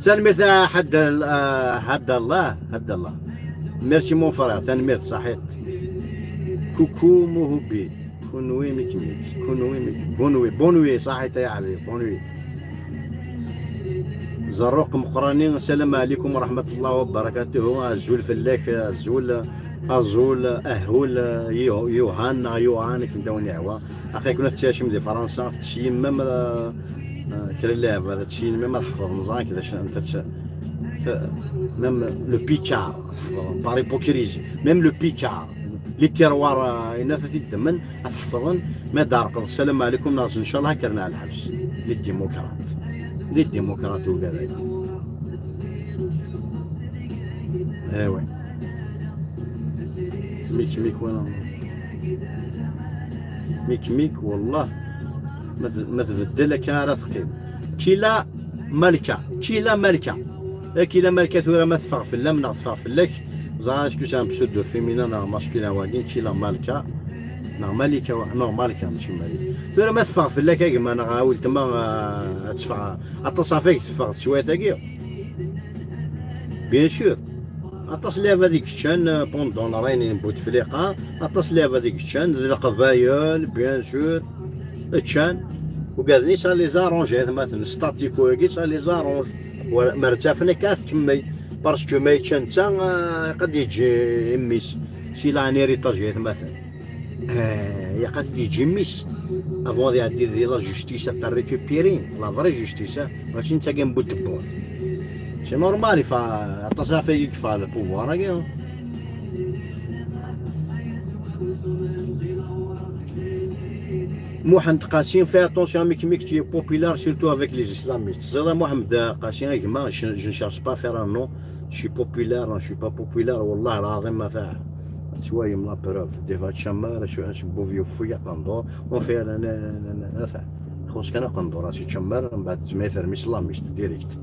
Tanemmirt a Ḥadd, a Ḥadd Allah, Ḥadd Allah. Merci mon frère, tanemmirt, ṣaḥit. Coucou Mohobi, kunwi mikmik, kunwi mik, bonwi, bonwi, ṣaḥit a Ḥabibi, bonwi. Zerruq Meqqrani, salam ɛlikum wa raḥmatullahi wa barakatuhu, azul fell-ak, azul, azul, ahul, Yo-, Yohan, neɣ Yohan, akken d awen-ihwa. Aql-iken ad tettɛicem di Fransa, tettessem même, euh, euh, kra n lɛebad, ad tettessem même ad ḥefḍem, ẓer akken d acu, anta tt-, t-, même le picard, ad ḥefḍem, par hypocrisie, même le picard, les terroirs, euh, inna ad t-id-ddmen, ad t-ḥefḍen, ma d-ɛerqeḍ, salam ɛlikum, neɣ ncallah ad k-rren ɣer lḥebs, les démocrates, les démocrates ugaday. Eh ouais. Mik, mik, wala. Mik, mik, wallah. Ma t-, ma tbeddel akka ara teqqim. Kila malka, kila malka. Eh, kila malka tura ma teffeɣ fell-am neɣ teffeɣ fell-ak. Ẓer, est-ce que c'est un pseudo féminin neɣ masculin wagi, kila malka. Neɣ malika, wa-, non, malka, mačči malika. Tura ma teffeɣ fell-ak a gma neɣ a weltma, eh, ad teffeɣ. Aṭas ɣef ay teffeɣ teswiɛt-agi. Bien sûr. Aṭas n lɛibad i yeččan, euh, pendant la règne n Bouteflika, aṭas n lɛibad i yeččan, d Leqbayel, bien sûr, ččan. Ugaden-is ça les arrange, atmaten, statu quo-agi ça les arrange. Wa-, ma ttafen akka ad tkemmel, parce que ma yečča netta, euh, qad yeǧǧ mmi-s, c'est un héritage, atmaten. Eh, ilaq ad t-id-yeǧǧ mmi-s. Avant ad iɛeddi di la justice ad t-récupérer, la vraie justice, eh, mačči n tagi n bu tewwurt. C'est normal, il faut, aṭas ɣef ay yekfa le pouvoir-agi, hein. Muḥend Qasi, fais attention à Mikmik, tu es populaire surtout avec les islamistes. Teẓriḍ a Muḥend Qasi, a gma, je, je ne cherche pas à faire un nom. Je suis populaire, non, je suis pas populaire, والله العظيم ما فيها. Tettwaliḍ la preuve. Des fois, tcemmar, acu, acebbub yufeg, aqendur. On fait, na, na, na, na, na, na, na. Ixuṣṣ kan aqendur, ad t-tcemmar, mbeɛd tzemmer termi islamiste, direct.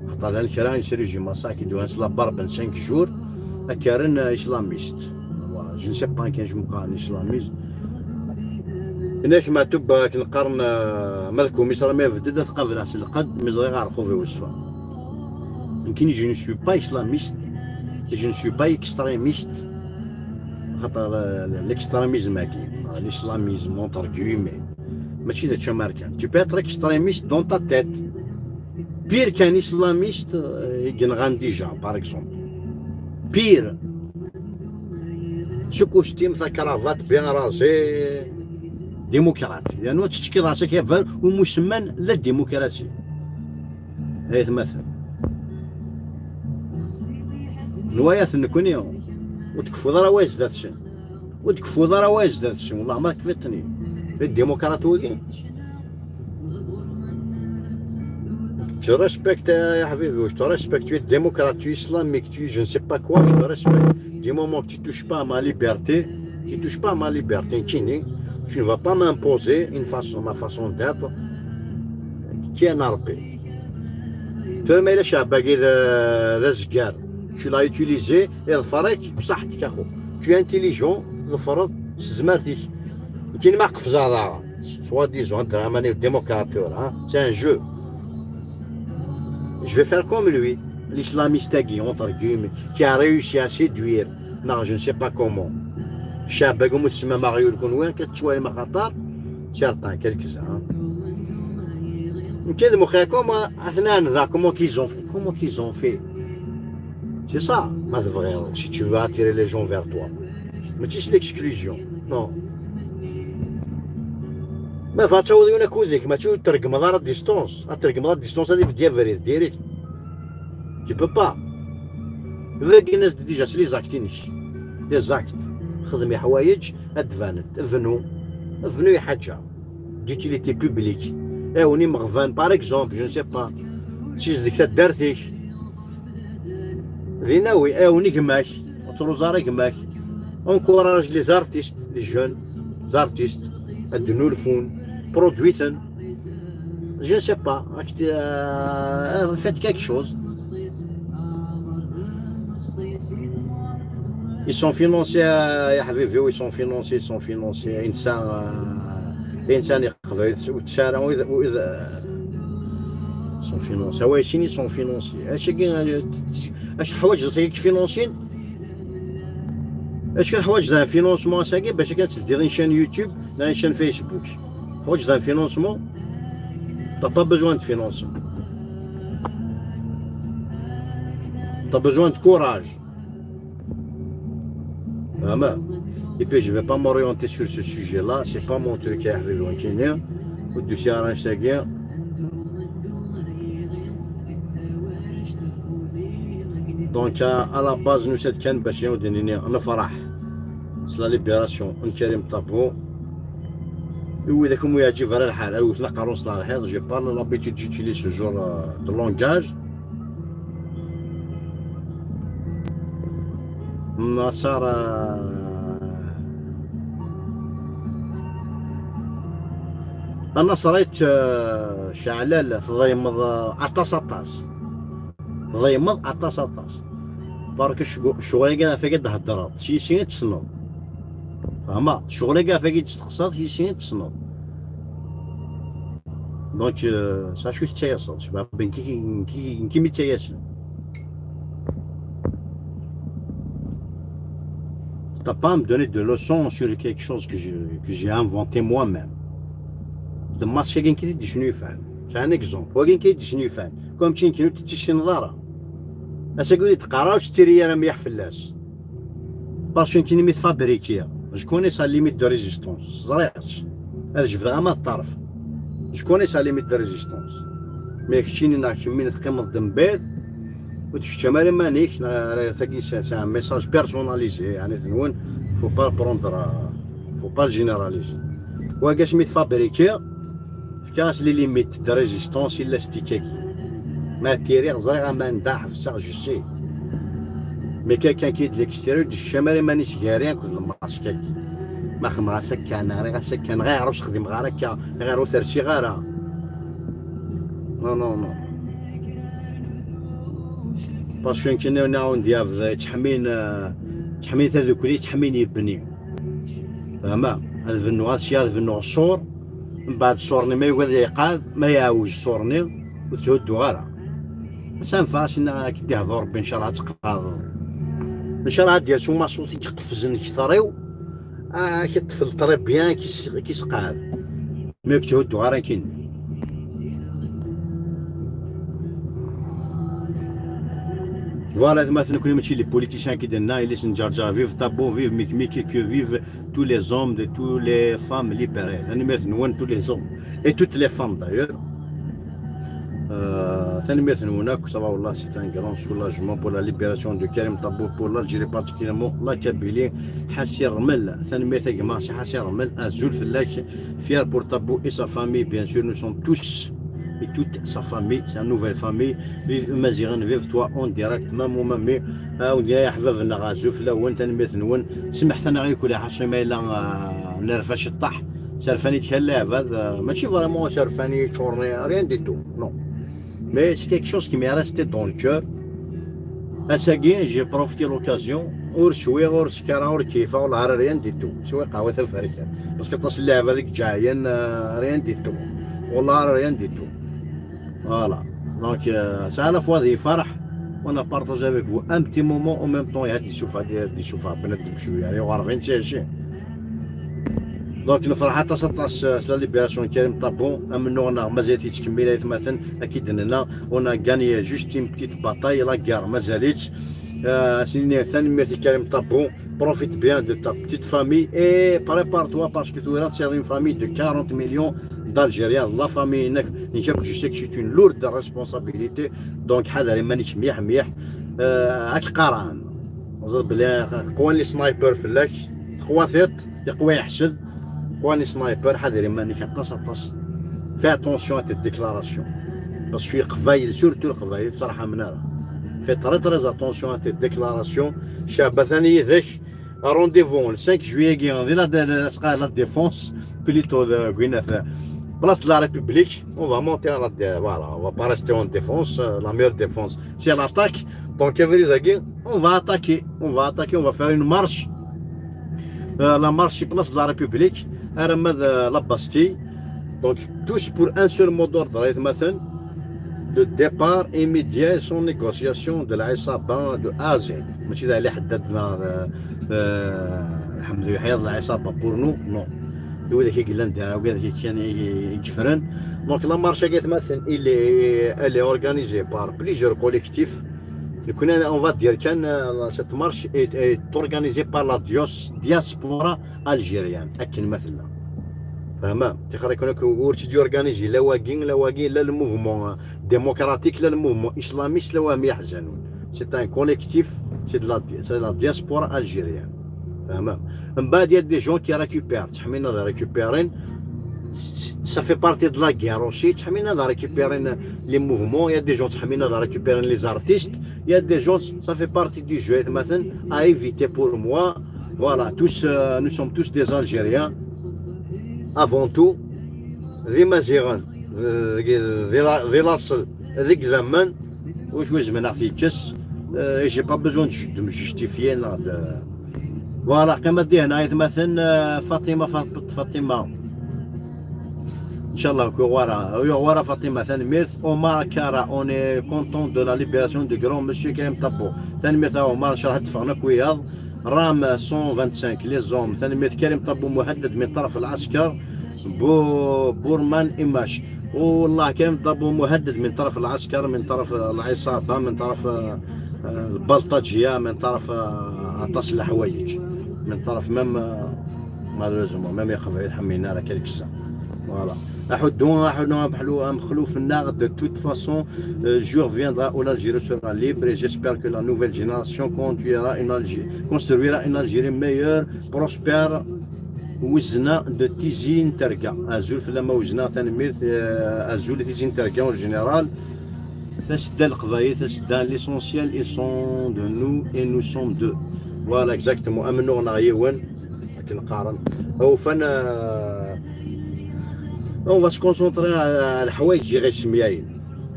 Xaṭer llan kra, s régime aṣak, i d-uhan s la barbe n cinq jours, ad k-rren, euh, islamiste. Je ne sais pas, kan jmuqan islamiste. Inak Matub, akken qqaren, euh, ma d kumis ara ma yebded, ad t-qableɣ s lqedd, mi ẓriɣ aɛerqub-iw ṣfa. Nekkini, je ne suis pas islamiste. Je ne suis pas extrémiste. Xaṭer, euh, l'extrémisme-agi, euh, l'islamisme, entre guillemets, mačči d acu amerkan. Tu peux être extrémiste dans ta tête. Pire qu'un islamiste, euh, i yenɣan déjà, par exemple. Pire. Sous costume, sa cravate bien rasée, démocrate. Yernu ad tettkiḍ ɣas akka bar umusemman la démocratie. Ay atmaten. Nwaya-ten nekni, ur d-keffuḍ ara way zdat-sen. Ur d-keffuḍ ara way zdat-sen, wallah ma kfiḍ-ten-id. D démocrate wagi. Je te respecte, ya ḥbibi, je te respecte, tu es démocrate, tu es islamique, tu es je ne sais pas quoi, je te respecte. Du moment que tu touches pas à ma liberté, tu touches pas à ma liberté, nekkini, tu ne vas pas m'imposer une façon, ma façon d'être, qui est N R P. Tura ma yella ccɛeb-agi d, d azeggar, tu l'as utilisé, iḍfer-ik, bṣaḥ-ik, axu. Tu es intelligent, ḍefreḍ s tezmert-ik. Nekkini ma qefzeɣ daɣen, soi-disant, ddramani démocrate tura, hein, c'est un jeu. Je vais faire comme lui, l'islamiste-agi, entre guillemets, qui a réussi à séduire, non, je ne sais pas comment. Ccɛeb-agi umi tsemma aɣyul kunwi, akka tettwalim axaṭer, certains, quelques-uns, hein. Nekk ad muxeɣ comment, atnan da, comment qu'ils ont fait, comment qu'ils ont fait. C'est ça, ma tebɣiḍ, si tu veux attirer les gens vers toi. Mačči s l'exclusion, non. Ma bɣa ad tawiḍ yiwen akud-ik, mačči ur tregmeḍ ara distance. Ad tregmeḍ a distance, ad ibedd abrid, direct. Tu peux pas. Begin-as-d déjà s les actes-inek. Les actes. Xdem iḥwayeǧ, ad d-banent. Bnu. Bnu i ḥaǧa d'utilité publique. Awen imeɣban, par exemple, je ne sais pas. Sizdeg taddart-ik. Din awi, awen i gma-k. Ur ttruẓ ara gma-k. Encourage les artistes, les jeunes artistes, ad d-nnulfun, produit-ten. Je ne sais pas, euh, faites quelque chose. Ils sont financés, euh, ya ḥbibi, ils sont financés, ils sont financés. Insan, euh, insan iqbayl, ur ttara, ur, ur, euh, sont financés. Awa, sin, ils sont financés. Acu-agi, euh, acu teḥwaǧeḍ, acu-agi k-financin? Acu teḥwaǧeḍ un financement, ass-agi, bac akken ad tleddiḍ une chaîne YouTube, neɣ une chaîne Facebook? Teḥwaǧeḍ un financement? T'as pas besoin de financement. T'as besoin de courage. Vraiment. Et puis, je vais pas m'orienter sur ce sujet-là. C'est pas mon truc, ya ḥbibi, nekkini. Ur d-usiɣ ara annect-agi. Donc, à, à la base, nous, c'est kan bac ad d-nini nefreḥ s la libération n Karim Tabou. I widak umi yeɛǧib ara lḥal, ad wten aqerru-nsen ɣer lḥiḍ, j'ai pas l'habitude, j'utilise ce genre, euh, de langage. Nasser, euh, Nasser, euh, ceɛlal, tḍeymeḍ, euh, aṭas, aṭas. Tḍeymeḍ aṭas, aṭas. Parce que ccɣ-, ccɣel-agi ɣef wagi d-theddreḍ, s yis-i i tessneḍ. Fehmeḍ? Ccɣel-agi ɣef wagi d-testeqsaḍ, s yis-i i tessneḍ. Donc, euh, s acu i tettayaseḍ? Cbaḥ, ben, ki, ki, ki, ki mi ttayasen? T'as pas à me donner de leçons sur quelque chose que je, que j'ai inventé moi-même. D masque-agi kan i d-yecnufan. C'est un exemple. Wagi kan i d-yecnufan. Comme tin kan ur tt-tessineḍ ara. Ass-agi ur d-qqar ara ur tettiri ara mliḥ fell-as. Parce que nekkini mi tfabrikiɣ, je connais sa limite de résistance. Ẓriɣ-tt. Ad jebdeɣ ama d ṭṭerf. Je connais sa limite de résistance. Mais keččini neɣ kemmini teqqimeḍ d mbiḍ, ur tkeččam ara iman-ik, neɣ ara tagi, c'est, c'est un message personnalisé, yeɛni tenwen, faut pas le prendre, euh, faut pas le généraliser. Wagi asmi tfabrikiɣ, fkiɣ-as les limites de résistance i lastique-agi. Ma ttiriɣ, ẓriɣ aman da, ḥebseɣ, je sais. Mais quelqu'un qui est de l'extérieur, ur d-ikeččam ara iman-is gar-i akked lmasque-agi. Ma xedmeɣ-as akka, neɣ rriɣ-as akka, neɣ ayɣer ur s-xdimeɣ ara akka, neɣ ayɣer ur t-rsiɣ ara. Non, non, non. Parce que nekkini, neɣ on diable, ttḥemmin, euh, ttḥemmin tadukli, ttḥemmin yebni. Fehmeḍ? Ad bennuɣ, ad sya ad bennuɣ ṣṣur, mbeɛd ṣṣur-nni ma yugad ad yeqɛed, ma yeɛwej ṣṣur-nni, ur tthudduɣ ara. Ad s-anfeɣ, ad s-nniɣ ad k-id-ihdu Rebbi, ncallah ad teqɛedeḍ. Ncallah ad d-yers umaṣut i iqefzen kter-iw, ad k-iṭṭef très bien, ad k-isqeɛɛed. Mi ur k-tthudduɣ ara akin. Voilà, atmaten, nekkni mačči les politiciens qui d-nenna, yelli-s n Ǧerǧer, vive Tabo, vive Mikmik, et que vive tous les hommes, de tous les femmes libérés. Tanemmirt-nwen, tous les hommes et toutes les femmes d'ailleurs. Euh, tanemmirt-nwen akk, ça va, wallah, c'est un grand soulagement pour la libération de Karim Tabo, pour l'Algérie, particulièrement la Kabylie. Ḥasi Rmel, tanemmirt a gma, c'est Ḥasi Rmel, azul fell-ak, fier pour Tabo et sa famille, bien sûr, nous sommes tous et toute sa famille, c'est une nouvelle famille. Vive Maziɣen, vive toi en direct, mamu, mami. Ah, wen-d-yenna aḥbab-nneɣ, azul fell-awen, tanemmirt-nwen. Semḥet-aneɣ i kul ḥaṣi ma yella, ah, nerfa ciṭṭaḥ. Serfan-ik kan leɛbad, ah, mačči vraiment serfan-i, ččuren-i, rien du tout, non. Mais c'est quelque chose qui m'est resté dans le cœur. Ass-agi, j'ai profité l'occasion, ur swiɣ, ur skareɣ, ur keyfeɣ, ur lɛar rien du tout. Swiɣ qahwa taferkant. Parce que aṭas n leɛbad i iǧaɛyen, euh, rien du tout. Wallah, rien du tout. Voilà. Donc, euh, c'est à la fois des فرح, on a partagé avec vous un petit moment, en même temps, il y a des souffrances, des souffrances, بنادم شوية، يعني، غارفين شي شي. Donc, nefreḥ aṭas, aṭas, euh, s la libération n Karim Tabo, amennuɣ-nneɣ mazal-it yettkemmil, ay atmaten, akken i d-nenna, on a gagné juste une petite bataille, la guerre mazal-itt. Euh, as-nini tanemmirt i Karim Tabo, profite bien de ta petite famille et prépare-toi parce que tura tesɛiḍ une famille de quarante millions d'Algériens. La famille-inek, nekk akk, je sais que c'est une lourde responsabilité. Donc, ḥader iman-ik mliḥ, mliḥ. Euh, ad k-qarɛen. Ẓer belli qwan les snipers fell-ak, teqwa tiṭ, yeqwa yeḥsed, qwan les snipers, ḥader iman-ik aṭas, aṭas. Fais attention à tes déclarations. Parce que Leqbayel, surtout Leqbayel, ur ttṛaḥamen ara. Fais très, très attention à tes déclarations. Ccɛeb atan yid-k. Rendez-vous le cinq juillet-agi, di la, la, la, la Défense, plutôt de Gwyneth, place de la République. On va monter à la dé-, voilà, on va pas rester en défense. Euh, la meilleure défense, c'est l'attaque. Donc, abrid-agi, on va attaquer, on va attaquer, on va faire une marche. Euh, la marche, place de la République, alamma d, euh, la Bastille. Donc, tous pour un seul mot d'ordre, ay atmaten. Le départ immédiat et sans négociation de l'Isaba de A à Z. Mačči d Ali Ḥeddad neɣ, euh, euh, Ḥmed Uyeḥyaḍ, l'Isaba pour nous, non. D widak i yellan da, widak i kan i, i yeffren. Donc, la marche-agi, ay atmaten, il est, elle est organisée par plusieurs collectifs. Nekkni, on va dire kan, euh, cette marche est, est organisée par la dios-, diaspora algérienne, akken ma tella. Fehmem? Tixer-iken akk, ur tt-id-yorganizi la wagi, la wagi, la le mouvement, euh, démocratique, la le mouvement islamiste, la wa myaḥzanun. C'est un collectif, c'est de la, c'est la diaspora algérienne. Fehmem? Mbaɛd, il y a des gens qui récupèrent, ttḥemmilin ad récupérin, ça fait partie de la guerre aussi, ttḥemmilin ad récupérin les mouvements, il y a des gens ttḥemmilin ad récupérin les artistes, il y a des gens, ça fait partie du jeu, ay atmaten, à éviter pour moi. Voilà, tous, euh, nous sommes tous des Algériens, avant tout, d Imaziɣen, d, d, d la-, d laṣel, d idammen, ur ttwazmen ad ɣ-t-yekkes. Euh, et j'ai pas besoin de ju-, de me justifier, neɣ de, voilà, qqim ad dihna, ay atmaten, euh, Fatima, Fat-, Fatima. Ncallah, ur yuɣ wara, ur yuɣ wara Fatima, tanemmirt. Omar Kara, on est content de la libération du grand monsieur Karim Tabo. Tanemmirt a Omar, ncallah ad d-ffɣen akk wiyaḍ. Ram cent vingt-cinq, les hommes, tanemmirt. Karim Tabo muhaddad min ṭaref lɛesker, Bu-, Burman Imac. Wallah, Karim Tabo muhaddad min ṭaref lɛesker, min ṭaref lɛiṣaba, min ṭaref, euh, euh, lbalṭaǧiya, min ṭaref, euh, aṭas n leḥwayeǧ. Min ṭaref même, euh, malheureusement, même Iqbayel ḥemmlen ara quelques-uns. Voilà. Aḥuddu, aḥuddu, amexlu-, amexluf-nneɣ, de toute façon, euh, jour viendra où l'Algérie sera libre et j'espère que la nouvelle génération construira une Algérie, construira une Algérie meilleure, prospère. Wezna de Tizi n Terga. Azul fell-am a Wezna, tanemmirt, euh, azul i Tizi n Terga en général. Tasedda n Leqbayel, tasedda, l'essentiel, ils sont de nous et nous sommes d'eux. Voilà, exactement. Amennuɣ-nneɣ yiwen, akken qqaren. Awfan, euh, on va se concentrer à, à leḥwayeǧ i ɣ-yessemyayen.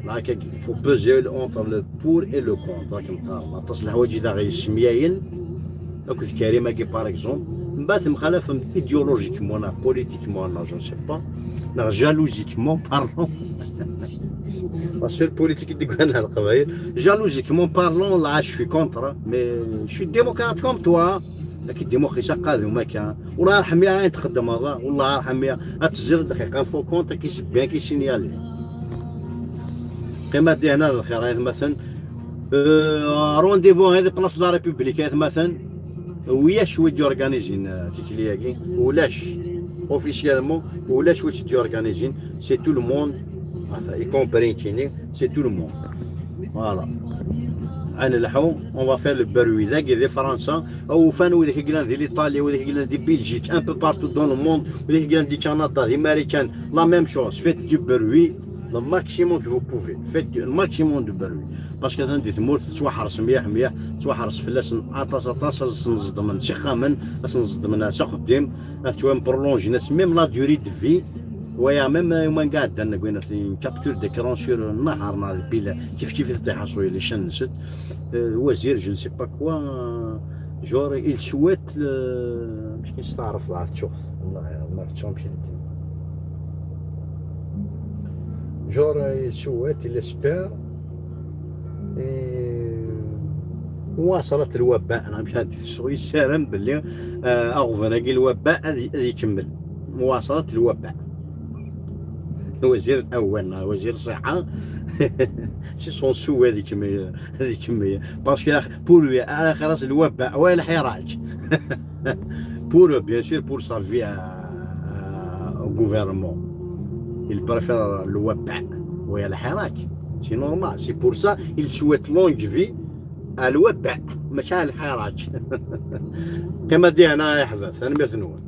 Neɣ akka, il faut peser entre le pour et le contre, akken qqaren. Aṭas n leḥwayeǧ i d aɣ-yessemyayen, akked Karim-agi, par exemple. Mbeɛd temxalafem idéologiquement neɣ politiquement, neɣ je ne sais pas. Neɣ jalogiquement parlant. La seule politique i d-ggan ar Leqbayel, jalogiquement parlant, là je suis contre, mais je suis démocrate comme toi. Ak démocratie qadum akka. Wallah arḥem ya ayen txeddmeḍ, wallah arḥem ya. Ad tezziḍ dqiqa, un faux compte, ad k-isebbin, ad k-isinyali. Qima dihna d lxir ay atmaten. Euh, rendez-vous هذه place de la République ay atmaten. Ulac wi d-yorganizin, euh, tikli-agi. Ulac. Officiellement, ulac wi d-yorganizin. C'est tout le monde. Enfin, y compris kini, c'est tout le monde. Voilà. Ad nelḥu, on va faire le bruit. Dagi di Fransa, ufan widak i yellan di l'Italie, widak i yellan di Belgique, un peu partout dans le monde, widak i yellan di Canada, di Marikan, la même chose. Faites du bruit, le maximum que vous pouvez. Faites du, le maximum de bruit. Parce que atan di tmurt tettwaḥres mliḥ mliḥ, tettwaḥres fell-asen aṭas aṭas, ad sen-ẓeddmen s ixxamen, ad sen-ẓeddmen s axeddim, ad ttwam prolongin même la durée de vie. Waya même, euh, ma nqaɛdan, une capture d'écran sur النهر neɣ di Bila, kif kif teṭṭiḥ aṣuyel ican-nsent. Euh, wazir, je ne sais pas quoi, euh, genre, il souhaite le, مش كنستعرف la tchuɣt. والله ما فتشهم شي الدين. Genre, il souhaite, il espère, et مواصلة الوباء. أنا مش هادي السوق يسارم باللي، آه، أغفنا قال الوباء هذه، هذه يكمل. مواصلة الوباء. الوزير الأول، وزير الصحة. C'est son souhait هذه كمية، هذه كمية. Parce que pour lui، على خلاص الوباء والحراك. Pour, bien sûr, pour sa vie, euh, au gouvernement. Il préfère الوباء والحراك. C'est normal. C'est pour ça, il souhaite longue vie à الوباء، ماشي على الحراك. Qima dihna ay aḥbab, tanemmirt-nwen.